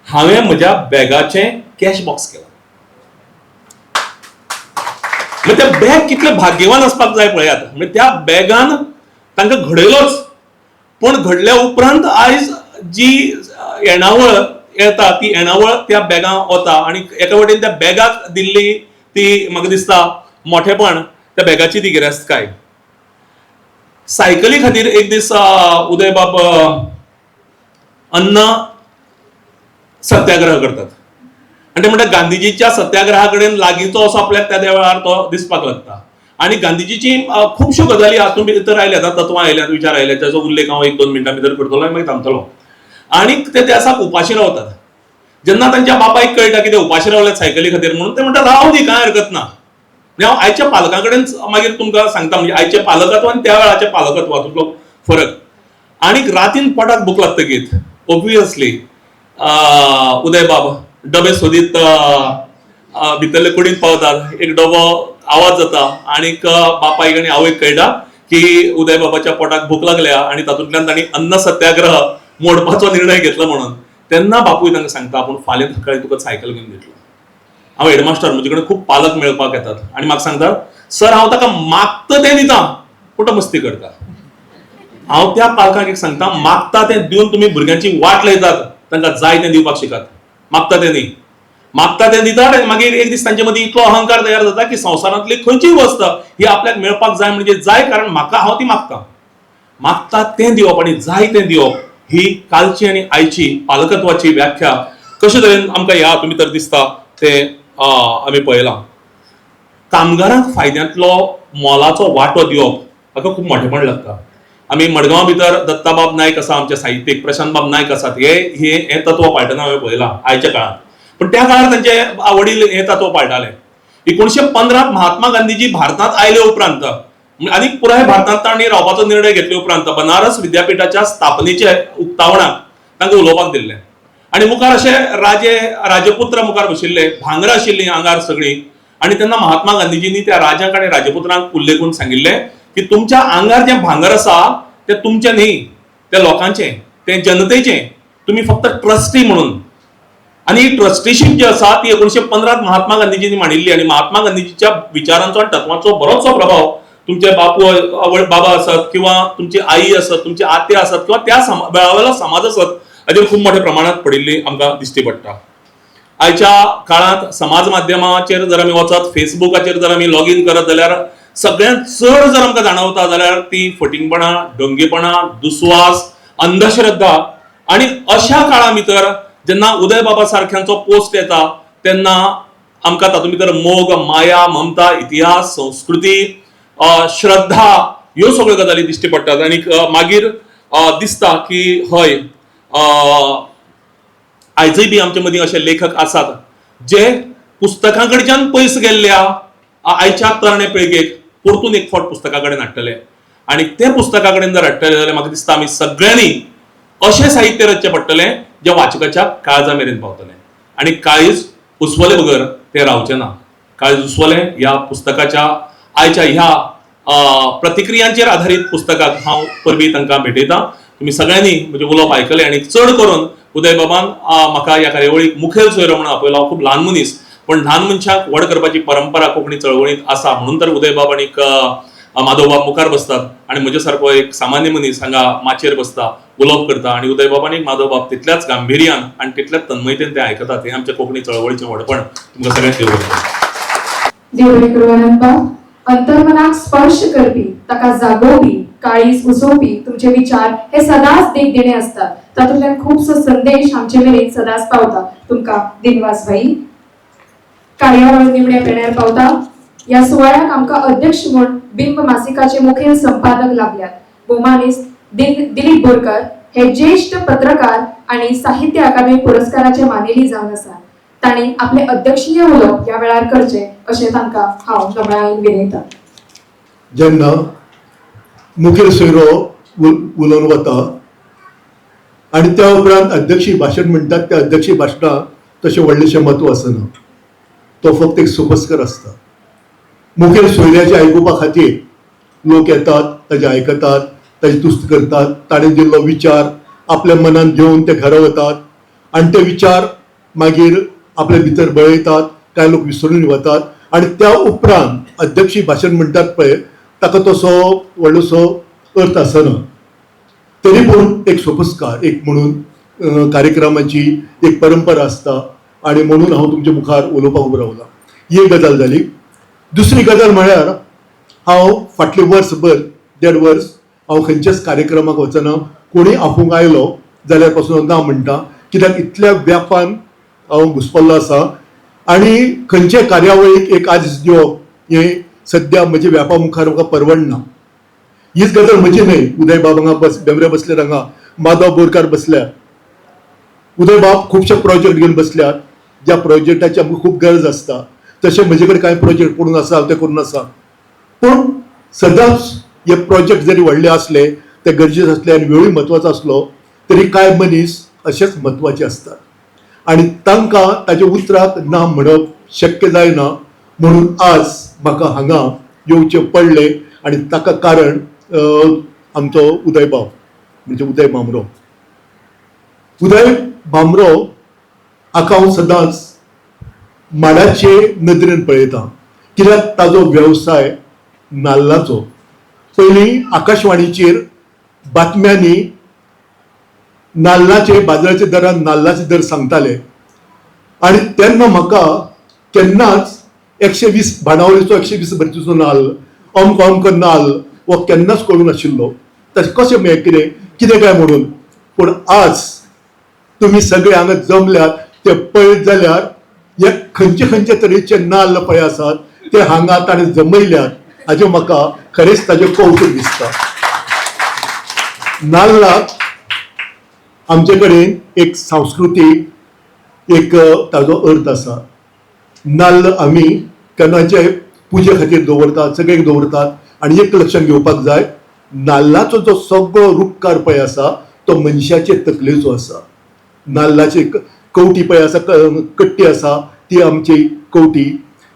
हांवें म्हज्या बॅगाचें कॅश बॉक्स केलां. म्हणजे त्या बॅग कितलें भाग्यवान आसपाक जाय पळयात. म्हणजे त्या बॅगान तांकां घडयलोच, पूण घडल्या उपरांत आयज जी येणावळ येता ती येणावळ त्या बॅगां वता आनी एका वटेन त्या बॅगाक दिल्ली ती म्हाका दिसता मोठेपण त्या बॅगाची ती गिरेस्तकाय. सायकली खातीर एक दीस उदयबाब अन्न सत्याग्रह करतात आनी ते म्हणटा गांधीजीच्या सत्याग्रहा कडेन लागींचो असो आपल्याक त्या वेळार तो दिसपाक लागता. आनी गांधीजीची खुबश्यो गजाली हातूंत भितर आयल्यात, तत्वां आयल्यात, विचार आयल्यात, ताचो उल्लेख हांव 1-2 मिनटां भितर करतलो आनी मागीर थांबतलो. आनी ते त्या दिसाक उपाशी रावतात. जेन्ना तांच्या बापायक कळटा की ते उपाशी रावल्यात सायकली खातीर म्हणून, ते म्हणटा राव दी, कांय हरकत ना. म्हणजे हांव आयच्या पालकां कडेन मागीर तुमकां सांगता, म्हणजे आयचें पालकत्व आनी त्या वेळाचें पालकत्व हातूंतलो फरक. आनी रातीन पोटाक भूक लागतकीत ओब्वियसली उदयबाब डबे सोदीत भितरले कुडींत पावतात. एक डबो आवाज जाता आनीक बापायक आनी आवयक कळटा की उदयबाबाच्या पोटाक भूक लागल्या आनी तातूंतल्यान तांणी अन्न सत्याग्रह मोडपाचो निर्णय घेतला म्हणून. तेन्ना बापूय तांकां सांगता आपूण फाल्यां सकाळी तुका सायकल घेवन दितलो. हांव हेडमास्टर, म्हजे कडेन खूब पालक मेळपाक येतात आनी म्हाका सांगतात, सर हांव ताका मागता तें दिता, पूण तो मस्ती करता. हांव त्या पालकांक एक सांगता, मागता तें दिवन तुमी भुरग्यांची वाट लायतात, तांकां जाय तें दिवपाक शिकात. मागता तें न्ही, मागता तें दितात आनी मागीर एक दीस तांचे मदीं इतलो अहंकार तयार जाता की संवसारांतली खंयचीय वस्त ही आपल्याक मेळपाक जाय म्हणजे जाय, कारण म्हाका हांव ती मागता. मागता तें दिवप आनी जाय तें दिवप ही कालची आनी आयची पालकत्वाची व्याख्या कशे तरेन आमकां ह्या हातूंत भितर दिसता तें आमी पळयलां. कामगारांक फायद्यांतलो मोलाचो वांटो दिवप हाका खूब मोठेपण लागता. आमी मडगांव भितर दत्ताबाब नायक आसा, आमचे साहित्यीक प्रशांतबाब नायक आसात, हे हे हें तत्व पाळटना हांवें पळयलां आयच्या काळांत. पण त्या काळार तांचे वडील हें तत्व पाळटाले. 1915 महात्मा गांधीजी भारतांत आयले उपरांत आनी पुराय भारतांत तांणी रावपाचो निर्णय घेतले उपरांत बनारस विद्यापिठाच्या स्थापनेच्या उक्तावणाक तांकां उलोवपाक दिल्लें. आनी मुखार अशे राजे राजपुत्र मुखार बशिल्ले, भांगरां आशिल्लीं आंगार सगळीं. आनी तेन्ना महात्मा गांधीजींनी त्या राजांक आनी राजपुत्रांक उल्लेखून सांगिल्लें की तुमच्या आंगार जें भांगर आसा तें तुमचें न्ही, तें लोकांचें, तें जनतेचें, तुमी फक्त ट्रस्टी म्हणून. आनी ही ट्रस्टीशीप जी आसा ती 1915 महात्मा गांधीजींनी मांडिल्ली आनी महात्मा गांधीजीच्या विचारांचो आनी तत्वांचो बरोचसो प्रभाव तुमचे बापू बाबा आसत किंवा तुमची आई आसत, तुमची आत्या आसत किंवा त्या वेळावेलो समाज आसत हाचेर खूब मोठ्या प्रमाणात पडिल्ली आमकां दिश्टी पडटा. आयच्या काळांत समाज माध्यमाचेर जर आमी वचत, फेसबुकाचेर जर आमी लॉगीन करत जाल्यार सगळ्यांत चड जर आमकां जाणवता जाल्यार ती फटींगपणां, डोंगेपणां, दुस्वास, अंधश्रद्धा. आनी अशा काळा भितर जेन्ना उदय बाबा सारख्यांचो पोस्ट येता तेन्ना आमकां तातूंत भितर मोग, माया, ममता, इतिहास, संस्कृती, श्रद्धा ह्यो सगळ्यो गजाली दिश्टी पडटात. आनी मागीर दिसता की हय, आयजय बी आमचे मदीं अशे लेखक आसात जे पुस्तकां कडच्यान पयस गेल्ल्या आयच्या तरणे पिळगेक परतून एक फावट पुस्तकां कडेन हाडटले. आनी ते पुस्तकां कडेन जर हाडटले जाल्यार म्हाका दिसता आमी सगळ्यांनी अशें साहित्य रचचें पडटलें जें वाचकाच्या काळजा मेरेन पावतलें. आनी काळीज उसवले बगर तें रावचें ना. काळीज उसवलें ह्या पुस्तकाच्या आयच्या ह्या प्रतिक्रियांचेर आधारीत पुस्तकाक हांव परबीं तांकां भेटयतां. तुमी सगळ्यांनी म्हजें उलोवप आयकलें आनी चड करून उदय बाबान म्हाका ह्या कार्यावळीक मुखेल सोयरो म्हणून आपयलो. हांव खूब ल्हान मनीस, पण ल्हान मनशाक व्हड करपाची परंपरा कोंकणी चळवळींत आसा म्हणून तर उदयबाब आनी माधवबाब मुखार बसतात आनी म्हजे सारको एक सामान्य मनीस हांगा माचयेर बसता, उलोवप करता आनी उदयबाब आनी माधवबाब तितल्याच गांभिर्यान आनी तितल्याच तन्मयतेन ते आयकतात. हें आमच्या कोंकणी चळवळीचें व्हडपण. तुमकां सगळ्यांक देव बरें करूं. देव बरें करूं आनंदबाब. अंतर्मनाक स्पर्श करपी, ताका जागोवपी, काळीज उसोवपी तुमचे विचार हे सदांच देखदिणे आसतात. तातूंतल्यान खुबसो संदेश आमचे मेरेन सदांच पावता. तुमकां दिनवास भाई. कार्यावळ निमण्या पेण्यार पावता. ह्या सुवाळ्याक आमकां अध्यक्ष म्हूण बिंब मासिकाचे मुखेल संपादक लाभल्यात. भोवमानेस्त दिलीप बोरकर हे ज्येश्ठ पत्रकार आनी साहित्य अकादमी पुरस्काराचे मानेली जावन आसात. तांणी आपले अध्यक्षीय उलोवप ह्या वेळार करचें अशें तांकां हांव नमळायेन विनयता. जेन्ना मुखेल सोयरो उलोवन वता आनी त्या उपरांत अध्यक्षीय भाशण म्हणटात, त्या अध्यक्षीय भाशणाक तशें व्हडलेशें म्हत्व आसना, तो फक्त एक सोपस्कर आसता. मुखेल सोयऱ्याचें आयकुपा खातीर लोक येतात, ताजें आयकतात, ताजी तुस्त करतात, ताणें दिल्लो विचार आपल्या मनांत घेवन ते घरा वतात आनी ते विचार मागीर आपले भितर बळयतात, कांय लोक विसरून वतात. आनी त्या उपरांत अध्यक्षीय भाशण म्हणटात पळय, ताका तसो व्हडलोसो अर्थ आसना, तरी पूण एक सोपस्कार एक म्हणून कार्यक्रमाची एक परंपरा आसता आनी म्हणून हांव तुमच्या मुखार उलोवपाक उबो रावला. ही एक गजाल जाली. दुसरी गजाल म्हळ्यार हांव फाटलें वर्सभर देड वर्स हांव खंयच्याच कार्यक्रमाक वचना. कोणूय आपोवंक आयलो जाल्यार पासून हांव ना म्हणटा, कित्याक इतल्या व्यापान हांव घुस्पल्लो आसा आनी खंयचे कार्यावळीक एक आदेश दिवप हें सद्या म्हज्या व्यापा मुखार म्हाका परवडना. हीच गजाल म्हजी न्हय, उदय बाब हांगा बेमरे बसले, हांगा माधव बोरकार बसल्या, उदय बाब खुबशे प्रोजेक्ट घेवन बसल्यात ज्या प्रोजेक्टाची आमकां खूब गरज आसता. तशें म्हजे कडेन कांय प्रोजेक्ट पडून आसा, हांव ते करून आसा. पूण सदांच हे प्रोजेक्ट जरी व्हडले आसले, ते गरजेचे आसले आनी वेळूय म्हत्वाचो आसलो तरी कांय मनीस अशेच म्हत्वाचे आसतात आनी तांकां ताच्या उतराक ना म्हणप शक्य जायना. म्हणून आज म्हाका हांगा येवचें पडलें आनी ताका कारण आमचो उदय बाब, म्हणजे उदय म्हांबरो. उदय म्हांबरो हाका हांव सदांच माडाचे नदरेन पळयतां, कित्याक ताजो वेवसाय नाल्लाचो. पयलीं आकाशवाणीचेर बातम्यांनी नाल्लाचे बाजाराचे दरान नाल्लाचे दर सांगताले आनी तेन्ना म्हाका केन्नाच 120 बाणावलेचो 120 भरतीचो नाल्ल, अमको अमको नाल्ल हो केन्नाच कळूंक नाशिल्लो. तशें कशें मेळ कितें कितें काय म्हणून. पूण आज तुमी सगळे हांगा जमल्यात ते पळयत जाल्यार हे खंयचे खंयचे तरेचे नाल्ल पळय आसात ते हांगा ताणें जमयल्यात, हाजें म्हाका खरेंच ताजें कौतूक दिसता. नाल्लाक आमचे कडेन एक सांस्कृतीक एक ताजो अर्थ आसा. नाल्ल आमी केन्नाचे पुजे खातीर दवरतात, सगळ्यांक दवरतात आनी एक लक्षांत घेवपाक जाय, नाल्लाचो जो सगळो रुपकार पळय आसा तो मनशाचे तकलेचो आसा. नाल्लाची कवटी पळय आसा, कट्टी आसा ती आमची कवटी,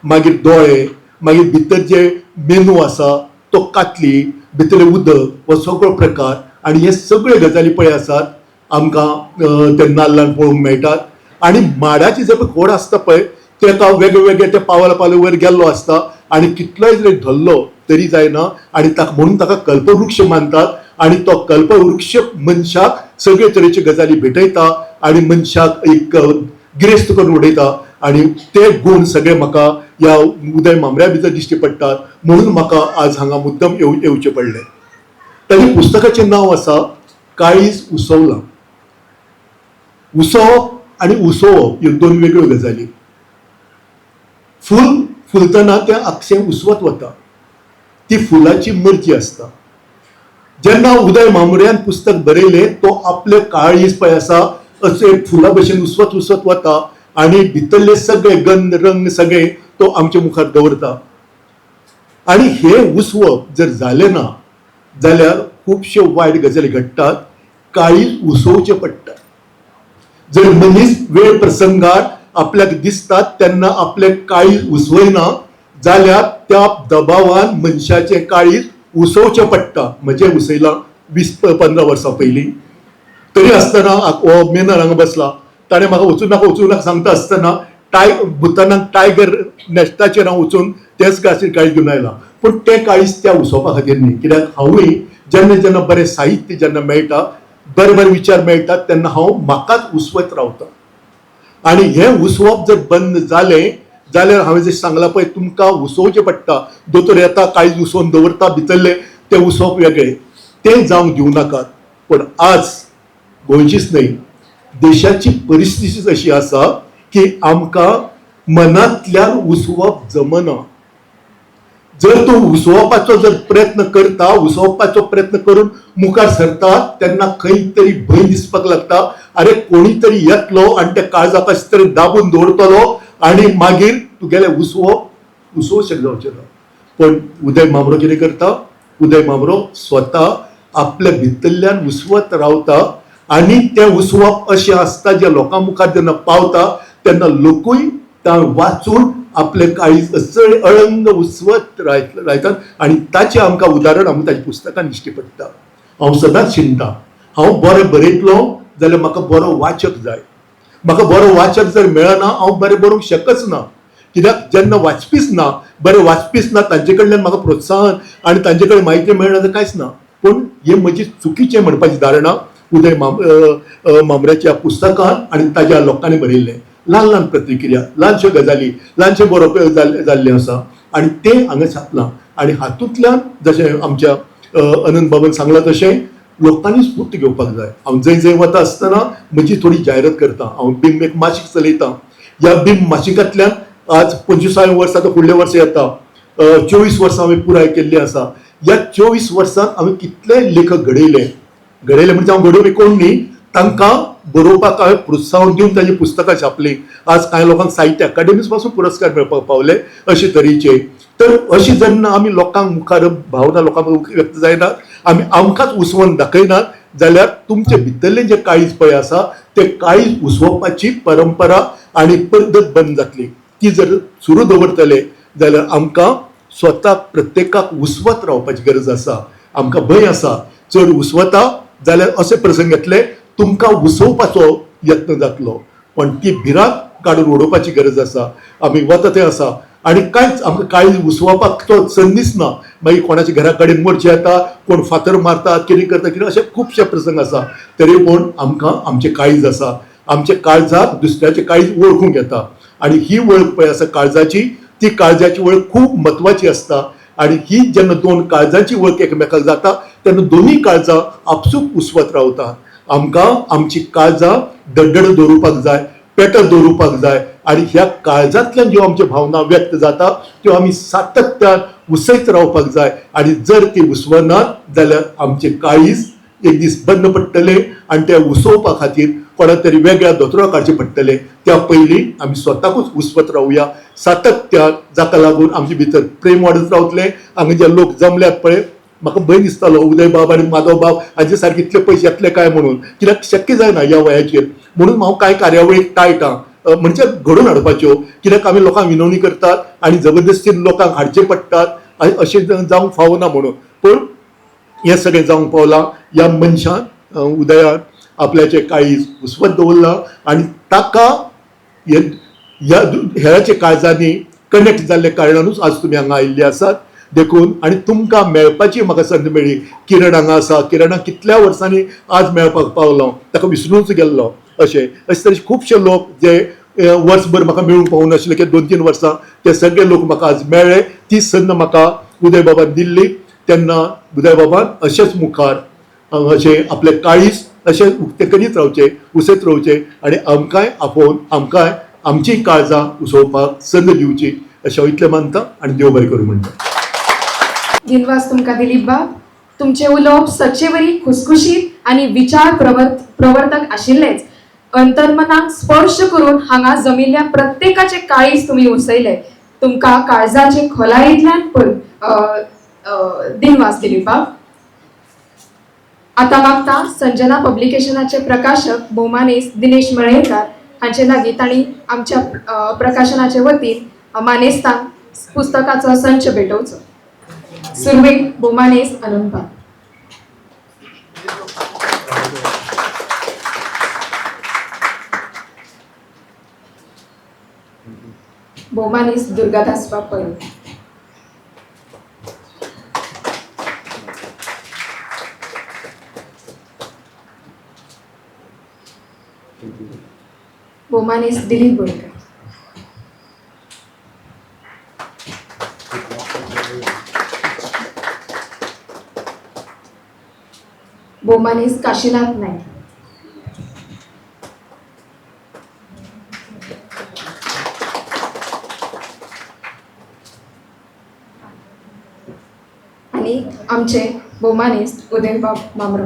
मागीर दोळे, मागीर भितर जे मेनू आसा तो कातली, भितरलें उदक, हो सगळो प्रकार आनी हे सगळे गजाली पळय आसात आमकां ते नाल्लान पळोवंक मेळटात. आनी माडाची जर खोड आसता पळय तेका वेगळे वेगळे ते पावला पावला वयर गेल्लो आसता आनी कितलोय जरी धरलो तरी जायना आनी ताका म्हणून ताका कल्पवृक्ष मानतात आनी तो कल्पवृक्ष मनशाक सगळे तरेच्यो गजाली भेटयता आनी मनशाक एक गिरेस्त करून उडयता आनी ते गूण सगळे म्हाका ह्या उदय म्हांबऱ्या भितर दिश्टी पडटात. म्हणून म्हाका आज हांगा मुद्दम येवचें पडलें. ताजें पुस्तकाचें नांव आसा काळीज उसवलां. उसोवप आनी उसोवप ह्यो दोन वेगळ्यो गजाली. फूल फुलतना तें आक्षें उसवत वता, ती फुलाची मर्जी आसता. जेन्ना उदय म्हांबऱ्यान पुस्तक बरयलें तो आपलें काळीज पळय आसा अशें फुला भशेन उसवत उसवत वता आनी भितरले सगळे गंध रंग सगळे तो आमच्या मुखार दवरता. आनी हें उसवप जर जालें ना जाल्यार खुबश्यो वायट गजाली घडटात. काळीज उसोवचें पडटा. जर मनीस वेळ प्रसंगार आपल्याक दिसतात तेन्ना आपलें काळीज उसवयना जाल्यार त्या दबावान मनशाचें काळीज उसोवचें पडटा. म्हजें उसयलां 20-15 वर्सां पयलीं. तरी आसतना हो मेनर हांगा बसला, ताणें म्हाका वचूं नाका वचूं नाका सांगता आसतना भुतानाक टायगर नॅस्टाचेर हांव वचून तेच काळीज घेवन आयलां. पूण तें काळीज त्या उसोवपा खातीर न्ही, कित्याक हांवूय जेन्ना जेन्ना बरें साहित्य जेन्ना मेळटा, बरे बरे विचार मेळटात तेन्ना हांव म्हाकाच उसवत रावता. आनी हें उसवप जर बंद जालें जाल्यार हांवें जशें सांगलां पळय तुमकां उसोवचें पडटा. दोतोर येता काळीज उसोवन दवरता भितरलें, तें उसोवप वेगळें, तें जावंक दिवं नाकात. पूण आज गोंयचीच न्हय देशाची परिस्थितीच अशी आसा की आमकां मनांतल्यान उसवप जमना. जर तूं उसोवपाचो जर प्रयत्न करता, उसोवपाचो प्रयत्न करून मुखार सरता तेन्ना खंय तरी भंय दिसपाक लागता, अरे कोणी तरी येतलो आनी त्या काळजाक कशें तरी दाबून दवरतलो आनी मागीर तुगेलें उसोवप उसोवशें जावचें ना. पण उदय म्हांबरो कितें करता, उदय म्हांबरो स्वता आपल्या भितरल्यान उसवत रावता आनी तें उसवप अशें आसता जें लोकां मुखार जेन्ना पावता तेन्ना लोकूय वाचून आपले काळीज चड अळंग उसवत रायतात आनी ताचें आमकां उदाहरण आमकां ताच्या पुस्तकान दिश्टी पडटा. हांव सदांच चिंता, हांव बरें बरयतलो जाल्यार म्हाका बरो वाचक जाय, म्हाका बरो वाचक जर मेळना हांव बरें बरोवंक शकच ना, कित्याक जेन्ना वाचपीच ना, बरें वाचपीच ना, तांचे कडल्यान म्हाका प्रोत्साहन आनी तांचे कडेन म्हायती मेळना जाल्यार कांयच ना. पूण हें म्हजी चुकीचें म्हणपाची धारणा उदय म्हांबऱ्याच्या पुस्तकान आनी ताज्या लोकांनी बरयल्लें. ल्हान ल्हान प्रतिक्रिया, ल्हानश्यो गजाली, ल्हानशें बरोवप जाल्लें आसा आनी तें हांगा छापलां. आनी हातूंतल्यान जशें आमच्या अनंत बाबान सांगलां तशें लोकांनी स्फूर्त घेवपाक जाय. हांव जंय जंय वता आसतना म्हजी थोडी जायरात करता. हांव बिंब एक मासिक चलयतां. ह्या बिंब मासिकांतल्यान आज 25 वर्सां आतां फुडल्या वर्सा येता 24 वर्सां हांवें पुराय केल्ली आसा. ह्या 24 वर्सांत हांवें कितले लेखक घडयले, घडयले म्हणजे हांव घडोवपी कोण न्ही, तांकां बरोवपाक हांवें प्रोत्साहन दिवन तांची पुस्तकां छापलीं. आज कांय लोकांक साहित्य अकादेमीच पासून पुरस्कार मेळपाक पावले अशे तरेचे. तर अशें जेन्ना आमी लोकांक मुखार भावना लोकांक व्यक्त जायनात, आमी आमकांच उसवण दाखयनात जाल्यार तुमचे भितरलें जें काळीज पळय आसा तें काळीज उसोवपाची परंपरा आनी पद्दत बंद जातली. ती जर सुरू दवरतले जाल्यार आमकां स्वताक प्रत्येकाक उसवत रावपाची गरज आसा. आमकां भंय आसा, चड उसवता जाल्यार अशे प्रसंग येतले तुमकां उसोवपाचो यत्न जातलो, पण ती भिरांत काडून उडोवपाची गरज आसा. आमी वता थंय आसा आनी कांयच आमकां काळीज उसोवपाक तो संदीच ना. मागीर कोणाच्या घरा कडेन मोर्चे येता, कोण फातर मारतात, कितें करता कितें, अशे खुबशे प्रसंग आसा. तरी पूण आमकां आमचें काळीज आसा, आमच्या काळजाक दुसऱ्याचें काळीज वळखूंक येता आनी ही वळख पळय आसा काळजाची, ती काळजाची वळख खूब म्हत्वाची आसता. आनी ही जेन्ना दोन काळजाची वळख एकमेकाक जाता तेन्ना दोनूय काळजां आपसूक उसवत रावता. आमकां आमची काळजां दड्डड दवरुपाक जाय, पेटत दवरुपाक जाय आनी ह्या काळजांतल्यान ज्यो आमच्यो भावना व्यक्त जाता त्यो आमी सातत्यान उसयत रावपाक जाय. आनी जर ती उसवनात जाल्यार आमचें काळीज एक दीस बंद पडटलें आनी तें उसोवपा खातीर कोणा तरी वेगळ्या दोतोरा काडचें पडटलें. त्या पयलीं आमी स्वताकूच उसवत रावया सातत्यान, जाका लागून आमचे भितर प्रेम वाडत रावतलें. हांगा जे लोक जमल्यात पळय, म्हाका भंय दिसतालो उदय बाब आनी माधव बाब हांचे सारके इतले पयशे येतले काय म्हणून, कित्याक शक्य जायना ह्या वयाचेर. म्हणून हांव कांय कार्यावळीक टाळटा, म्हणजे घडोवन हाडपाच्यो, कित्याक आमी लोकांक विनवणी करतात आनी जबरदस्तीन लोकांक हाडचे पडटात आनी अशें जावंक फावना म्हणून. पूण हें सगळें जावंक पावलां ह्या मनशान उदयान आपल्याचें काळीज उसवत दवरलां आनी ताका ह्या हेराच्या काळजांनी कनेक्ट जाल्ल्या कारणानूच आज तुमी हांगा आयिल्ले आसात. देखून आनी तुमकां मेळपाची म्हाका संद मेळ्ळी. किरण हांगा आसा, किरणाक कितल्या वर्सांनी आज मेळपाक पावलो, ताका विसरूनच गेल्लो. अशें अशे तरेचे खुबशे लोक जे वर्सभर म्हाका मेळूंक पावूंक नाशिल्ले किंवा 2-3 वर्सां, ते सगळे लोक म्हाका आज मेळ्ळे. ती संद म्हाका उदय बाबान दिल्ली. तेन्ना उदय बाबान अशेंच मुखार अशें आपलें काळीज अशें उक्तें करीत रावचें, उसयत रावचें आनी आमकांय आपोवन आमकांय आमची काळजां उसोवपाक संद दिवची अशें हांव इतलें मानता आनी देव बरें करूं म्हणटा. दिनवास तुमकां दिलीप बाब. तुमचें उलोवप सदचेवरी खुसखुशीत आनी विचार प्रवर्तक आशिल्लेच, अंतर्मनाक स्पर्श करून हांगा जमिल्ल्या प्रत्येकाचे काळीज तुमी उसयले. तुमकां काळजाचे खोलायेंतल्यान दिनवास दिलीप बाब. आतां मागता संजना पब्लिकेशनाचे प्रकाशक भोवमानेस्त दिनेश मळेकर हांचे लागीं तांणी आमच्या प्रकाशनाचे वतीन मानेस्तांक पुस्तकाचो संच भेटोवचो. सुरवेक भोवमानेस्त अनंतबाब. भोवमानेस्त दुर्गादास बाब परब. भोवमानेस्त दिलीप बोरकर. भोवमानेस्त काशीनाथ नायक. आनी आमचे भोवमानेस्त उदयबाब मामरो.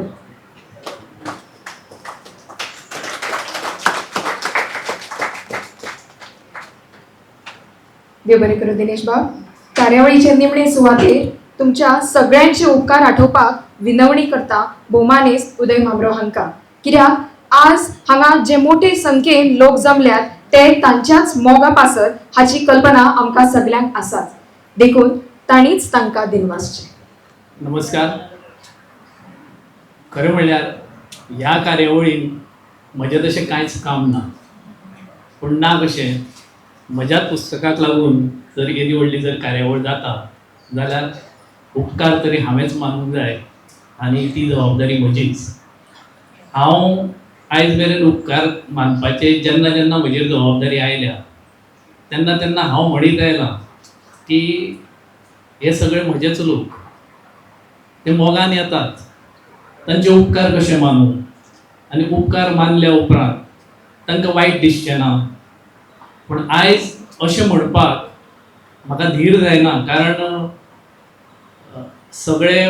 देव बरें करूं दिनेश बाब. कार्यावळीचे निमणे सुवातेर तुमच्या सगळ्यांचे उपकार आठोवपाक विनवणी करता भोवमानेस्त उदय म्हांबरो हांकां, कित्याक आज हांगा जे मोठे संख्येन लोक जमल्यात ते तांच्याच मोगा पासत हाची कल्पना आमकां सगल्यांक आसाच, देखून तांणीच तांकां दिनवासचें. नमस्कार. खरें म्हणल्यार ह्या कार्यावळीन म्हजें तशें कांयच काम ना, पूण ना कशें म्हज्याच पुस्तकाक लागून जर येदी व्हडली जर कार्यावळ जाता जाल्यार उपकार तरी हांवेंच मानूंक जाय आनी ती जबाबदारी म्हजीच. हांव आयज मेरेन उपकार मानपाचे जेन्ना जेन्ना म्हजेर जबाबदारी आयल्या तेन्ना तेन्ना हांव म्हणीत आयलां की हे सगळे म्हजेच लोक, ते मोगान येतात, तांचे उपकार कशे मानूं आनी उपकार मानल्या उपरांत तांकां वायट दिसचें ना. पूण आयज अशें म्हणपाक म्हाका धीर जायना, कारण सगळे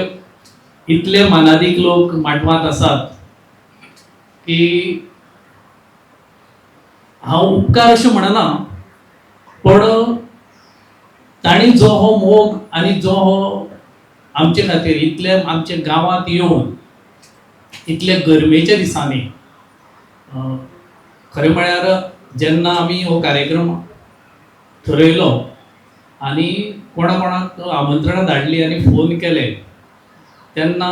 इतले मानादीक लोक माटवांत आसात की हांव उपकार अशें म्हणना, पण तांणी जो हो मोग आनी जो हो आमचे खातीर इतले आमच्या गांवांत येवन इतले गरमेच्या दिसांनी, खरें म्हळ्यार जेन्ना आमी हो कार्यक्रम थरयलो आनी कोणा कोणाक आमंत्रणां धाडलीं आनी फोन केले तेन्ना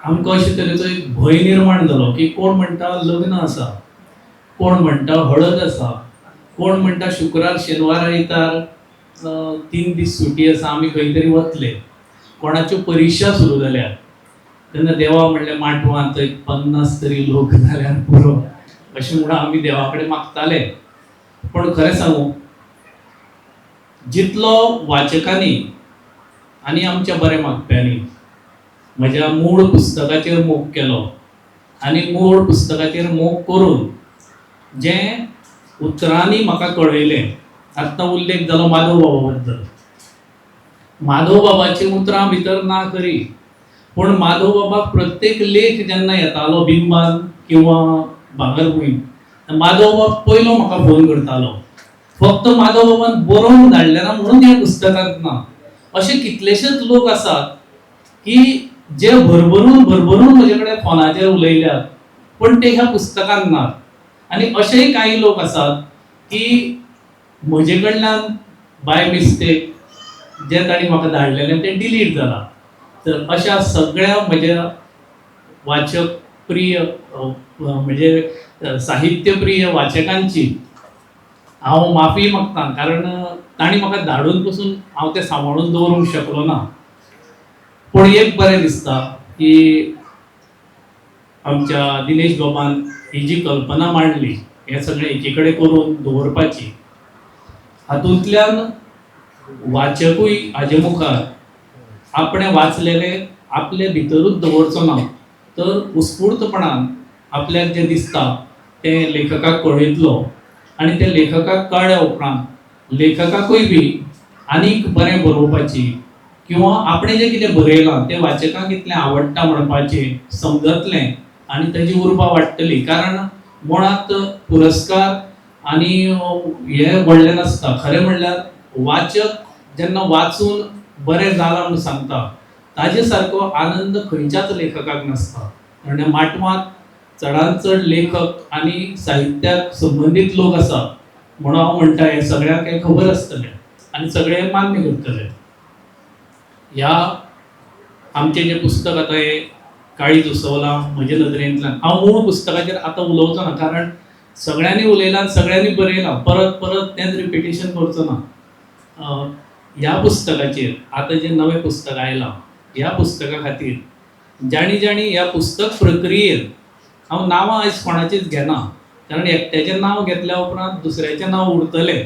आमकां अशे तरेचो एक भंय निर्माण जालो की कोण म्हणटा लग्न आसा, कोण म्हणटा हळद आसा, कोण म्हणटा शुक्रार शेनवार आयतार 3 दीस सुटी आसा आमी खंय तरी वतले, कोणाच्यो परिक्षा सुरू जाल्या तेन्ना देवा म्हणलें माटवांत एक 50 तरी लोक जाल्यार पुरो अशें म्हणून आमी देवा कडेन मागताले. पूण खरें सांगू, जितलो वाचकांनी आनी आमच्या बऱ्या मागप्यांनी म्हज्या मूळ पुस्तकाचेर मोग केलो आनी मूळ पुस्तकाचेर मोग करून जें उतरांनी म्हाका कळयलें, आत्तां उल्लेख जालो माधव बाबा बद्दल, माधव बाबाची उतरां भितर ना खरी, पूण माधव बाबाक प्रत्येक लेख जेन्ना येतालो बिंबान किंवा भांगरभूंय, माधव बाब पयलो म्हाका फोन करतालो. फक्त माधव बाबान बरोवन धाडलें ना म्हणून ह्या पुस्तकांत ना. अशे कितलेशेच लोक आसात की जे भरभरून भरभरून म्हजे कडेन फोनाचेर उलयल्यात पूण ते ह्या पुस्तकांत नात. आनी अशेय कांय लोक आसात की म्हजे कडल्यान बाय मिस्टेक जे तांणी म्हाका धाडलेलें तें डिलीट जालां. तर अशा सगळ्या म्हज्या वाचक प्रिय म्हणजे साहित्यप्रिय वाचकांची हांव माफी मागता, कारण तांणी म्हाका धाडून पसून हांव तें सांबाळून दवरूंक शकलो ना. पूण एक बरें दिसता की आमच्या दिनेश बाबान ही जी कल्पना मांडली हें सगळें एकी कडेन करून दवरपाची, हातूंतल्यान वाचकूय हाजे मुखार आपणें वाचलेलें आपले भितरूच दवरचो ना, तर उत्स्फूर्तपणान आपल्याक जें दिसता तें लेखकाक कळयतलो आनी तें लेखकाक कळ्ळ्या उपरांत लेखकाकूय बी आनीक बरें बरोवपाची किंवा आपणें जें कितें बरयलां तें वाचकांक कितलें आवडटा म्हणपाचें समजतलें आनी ताजी उर्बा वाडटली. कारण मुळांत पुरस्कार आनी हें व्हडलें नासता, खरें म्हणल्यार वाचक जेन्ना वाचून बरें जालां म्हूण सांगता ताजे सारको आनंद खंयच्याच लेखकाक नासता. कारण माटवांत चडांत चड लेखक आनी साहित्याक संबंदीत लोक आसात म्हणून हांव म्हणटा हें सगळ्यांक हें खबर आसतलें आनी सगळे मान्य करतले. ह्या आमचें जें पुस्तक आतां हें काळीज उसवलां म्हजे नदरेंतल्यान, हांव मूळ पुस्तकाचेर आतां उलोवचो ना कारण सगळ्यांनी उलयलां सगळ्यांनी बरयलां, परत परत तेंच रिपिटेशन करचो ना. ह्या पुस्तकाचेर आतां जें नवें पुस्तक आयलां ह्या पुस्तका खातीर जाणी जाणी ह्या पुस्तक प्रक्रियेन, हांव नांवां आयज कोणाचीच घेना कारण एकट्याचें नांव घेतल्या उपरांत दुसऱ्याचें नांव उरतलें,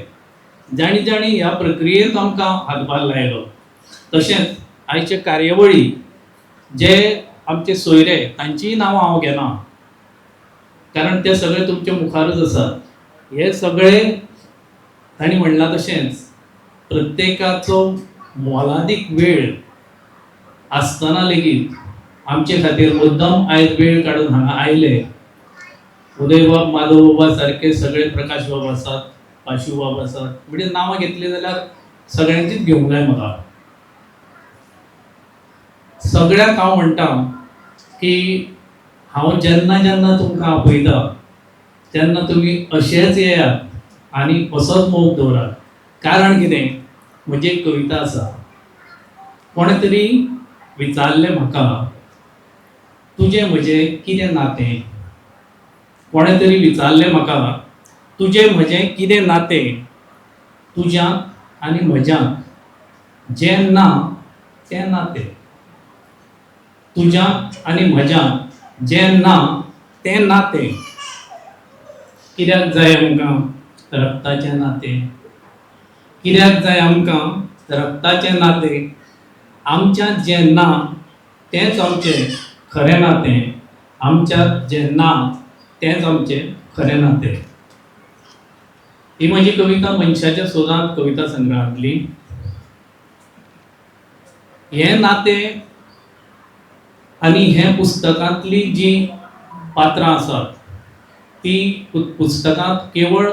जाणी जाणी ह्या प्रक्रियेंत आमकां हातभार लायलो. तशेंच आयचे कार्यावळी जे आमचे सोयरे तांचीय नांवां हांव घेना कारण ते सगळे तुमच्या मुखारूच आसात. हे सगळे तांणी म्हणलां तशेंच प्रत्येकाचो मोलादीक वेळ आसतना लेगीत आमचे खातीर मुद्दम आयज वेळ काडून हांगा आयले. उदयबाब माधवबाबा सारके सगळे प्रकाश बाब आसात, पाशू बाब आसात, म्हणजे नांवां घेतलीं जाल्यार सगळ्यांचीच घेवंक जाय म्हाका. सगळ्यांक हांव म्हणटा की हांव जेन्ना जेन्ना तुमकां आपयता तेन्ना तुमी अशेंच येयात आनी असोच मोग दवरात. कारण कितें, म्हजी एक कविता आसा, कोणें तरी विचारलें म्हाका तुजें म्हजें कितें नातें, कोणें तरी विचारलें म्हाका तुजें म्हजें कितें नातें, तुज्यांत आनी म्हज्यांत जें ना तें नातें, तुज्यांत आनी म्हज्यांत जें ना तें नातें कित्याक जाय आमकां रक्ताचें नातें, कित्याक जाय आमकां रक्ताचें नातें, आमच्यांत जें ना तेंच आमचें खरें नातें, आमच्यांत जें ना तेंच आमचें खरें नातें. ही म्हजी कविता मनशाच्या सोदांत कविता संग्रहांतली. हें नातें आनी हें पुस्तकांतली जीं पात्रां आसात ती पुस्तकांत केवळ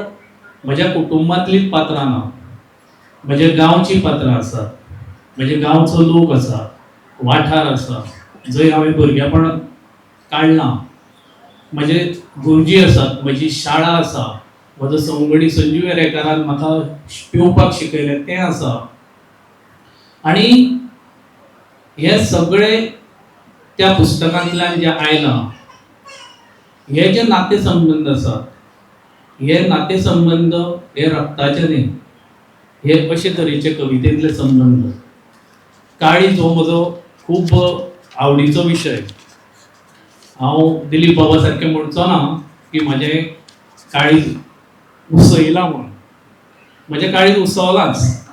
म्हज्या कुटुंबांतलीच पात्रां ना, म्हज्या गांवचीं पात्रां आसात, म्हज्या गांवचो लोक आसा, वाठार आसा जंय हांवें भुरगेपण काडलां, म्हजे गुरुजी आसात, म्हजी शाळा आसा, म्हजो संवगडी संजीव वेरेंकारान म्हाका पेंवपाक शिकयलें तें आसा. आनी हे सगळे त्या पुस्तकांतल्यान जें आयलां हे जे नाते संबंद आसात हे नाते संबंद हे रक्ताचे न्ही, हे अशे तरेचे कवितेंतले संबंद. काळीज हो म्हजो खूब आवडीचो विशय. हांव दिलीप बाबा सारकें म्हणचो ना की म्हजें काळीज उसयलां म्हूण, म्हजें काळीज उसवलांच.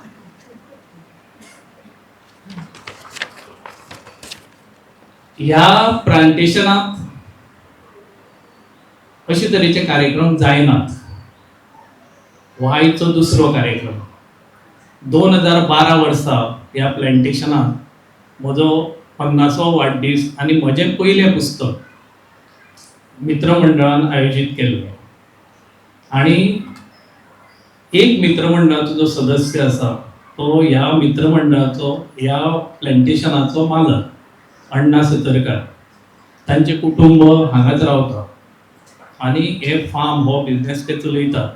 ह्या प्लांटेशनांत अशे तरेचे कार्यक्रम जायनात. हो आयचो दुसरो कार्यक्रम. 2012 वर्सा ह्या प्लांटेशनांत म्हजो 50वो वाडदीस आनी म्हजें पयलें पुस्तक मित्रमंडळान आयोजीत केल्लें. आनी एक मित्रमंडळाचो जो सदस्य आसा तो ह्या मित्रमंडळाचो, ह्या प्लांटेशनाचो मालक अण्णा सतरकार, तांचें कुटुंब हांगाच रावता आनी हे फार्म हो बिजनेस ते चलयतात.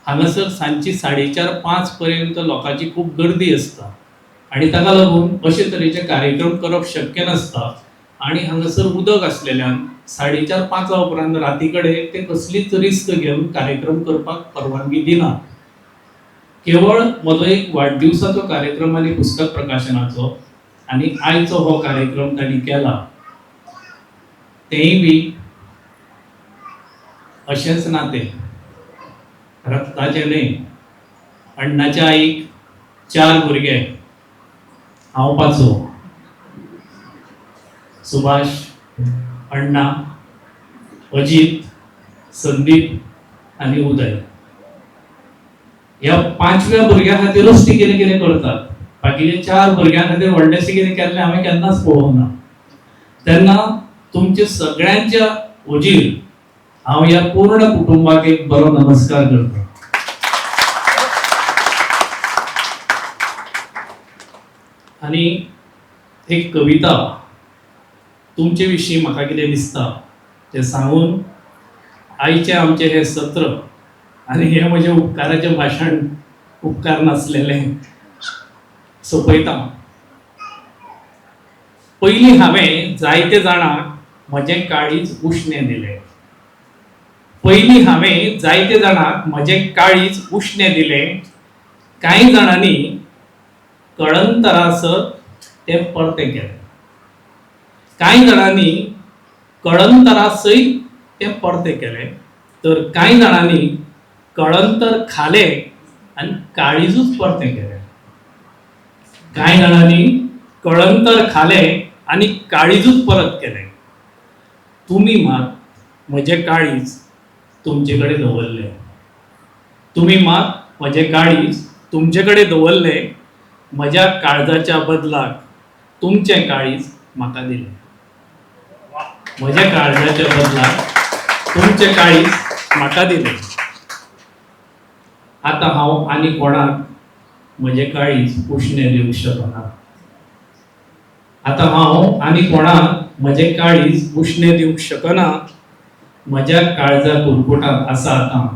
हांगासर सांजची 4:30-5 पर्यंत लोकांची खूब गर्दी आसता आनी ताका लागून अशे तरेचे कार्यक्रम करप शक्य नासता. आनी हांगासर उदक आसलेल्यान 4:30-5 उपरांत राती कडेन ते कसलीच रिस्क घेवन कार्यक्रम करपाक परवानगी दिनात. केवळ म्हजो एक वाडदिवसाचो कार्यक्रम आनी पुस्तक प्रकाशनाचो आनी आयचो हो कार्यक्रम तांणी केला तेंय बी अशेंच नातें रक्ताचें न्हय. अण्णाच्या आईक 4 भुरगे, हांव पांचवो, सुभाष, अण्णा, अजीत, संदीप आनी उदय. ह्या 5व्या भुरग्या खातीरूच ती कितें कितें करतात. बाकीचे 4 भुरग्यां खातीर व्हडलेंशें कितें केल्लें हांवें केन्नाच पळोवंक ना. तेन्ना तुमच्या सगळ्यांच्या हुजीर हांव ह्या पूर्ण कुटुंबाक एक बरो नमस्कार करता. आनी एक कविता तुमचे विशीं म्हाका कितें दिसता तें सांगून आयचें आमचें हें सत्र आनी हें म्हजें उपकाराचें भाशण उपकार नासलेलें सोंपयता. पयलीं हांवें जायते जाणांक म्हजें काळीज उश्णें दिलें. पयलीं हांवें जायते जाणांक म्हजें काळीज उश्णें दिलें. कांय जाणांनी कळंतरासत तें परतें केलें. कांय जाणांनी कळंतरा सयत तें परतें केलें, तर कांय जाणांनी कळंतर खालें आनी काळीजूच परतें केलें. कांय जाणांनी कळंतर खालें आनी काळीजूच परत केलें. तुमी मात म्हजें काळीज तुमचे कडेन दवरलें. तुमी मात म्हजें काळीज तुमचे कडेन दवरलें. म्हज्या काळजाच्या बदलाक तुमचें काळीज म्हाका दिलें. म्हज्या काळजाच्या बदलाक तुमचें काळीज म्हाका दिलें. आतां हांव आनी कोणाक म्हजें काळीज उश्णें दिवंक शकना. आतां हांव आनी कोणाक म्हजें काळीज उश्णें दिवंक शकना. म्हज्या काळजा कुरकुटांत आसा आतां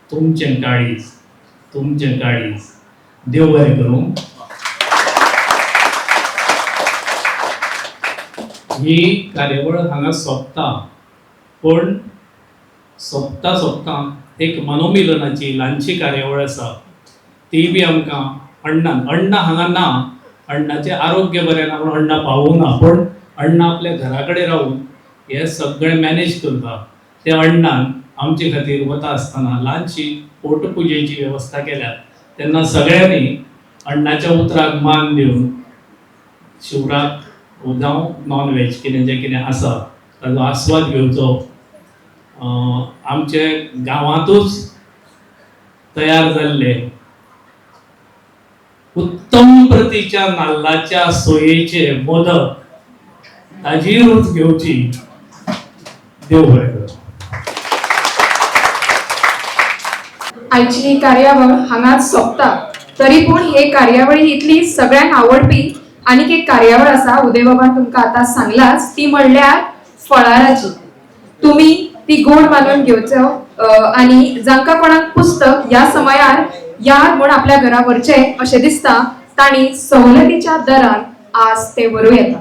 तुमचें काळीज, तुमचें काळीज. देव बरें करूं. ही कार्यावळ हांगा सोंपता, पूण सोंपता सोंपता एक मनोमिलनाची ल्हानशी कार्यावळ आसा, ती बी आमकां अण्णान, अण्णा हांगा ना, अण्णाचें आरोग्य बरें ना म्हणून अण्णा पावूंक ना, पूण अण्णा आपल्या घरा कडेन रावून हें सगळें मॅनेज करता. ते अण्णान आमचे खातीर वता आसतना ल्हानशी पोटपुजेची वेवस्था केल्या. तेन्ना सगळ्यांनी अण्णाच्या उतराक मान दिवन शिवराक जावं नॉन व्हेज कितें जें कितें आसा ताजो आस्वाद घेवचो. आमचे गांवांतूच तयार जाल्ले उत्तम प्रतीच्या नाल्लाच्या सोयेचे मोदक ताजी रूच घेवची. देव बरें करूं. आयची ही कार्यावळ हांगाच सोंपता, तरी पूण हे कार्यावळी इतली सगळ्यांक आवडपी आनीक एक कार्यावळ आसा. उदयबाबान तुमकां आतां सांगलाच, ती म्हणल्यार फळाराची. तुमी ती गोड मानून घेवचो आनी जांकां कोणाक पुस्तक ह्या समयार याद म्हूण आपल्या घरा व्हरचें अशें दिसता तांणी सवलतीच्या दरान आज ते व्हरूं येता.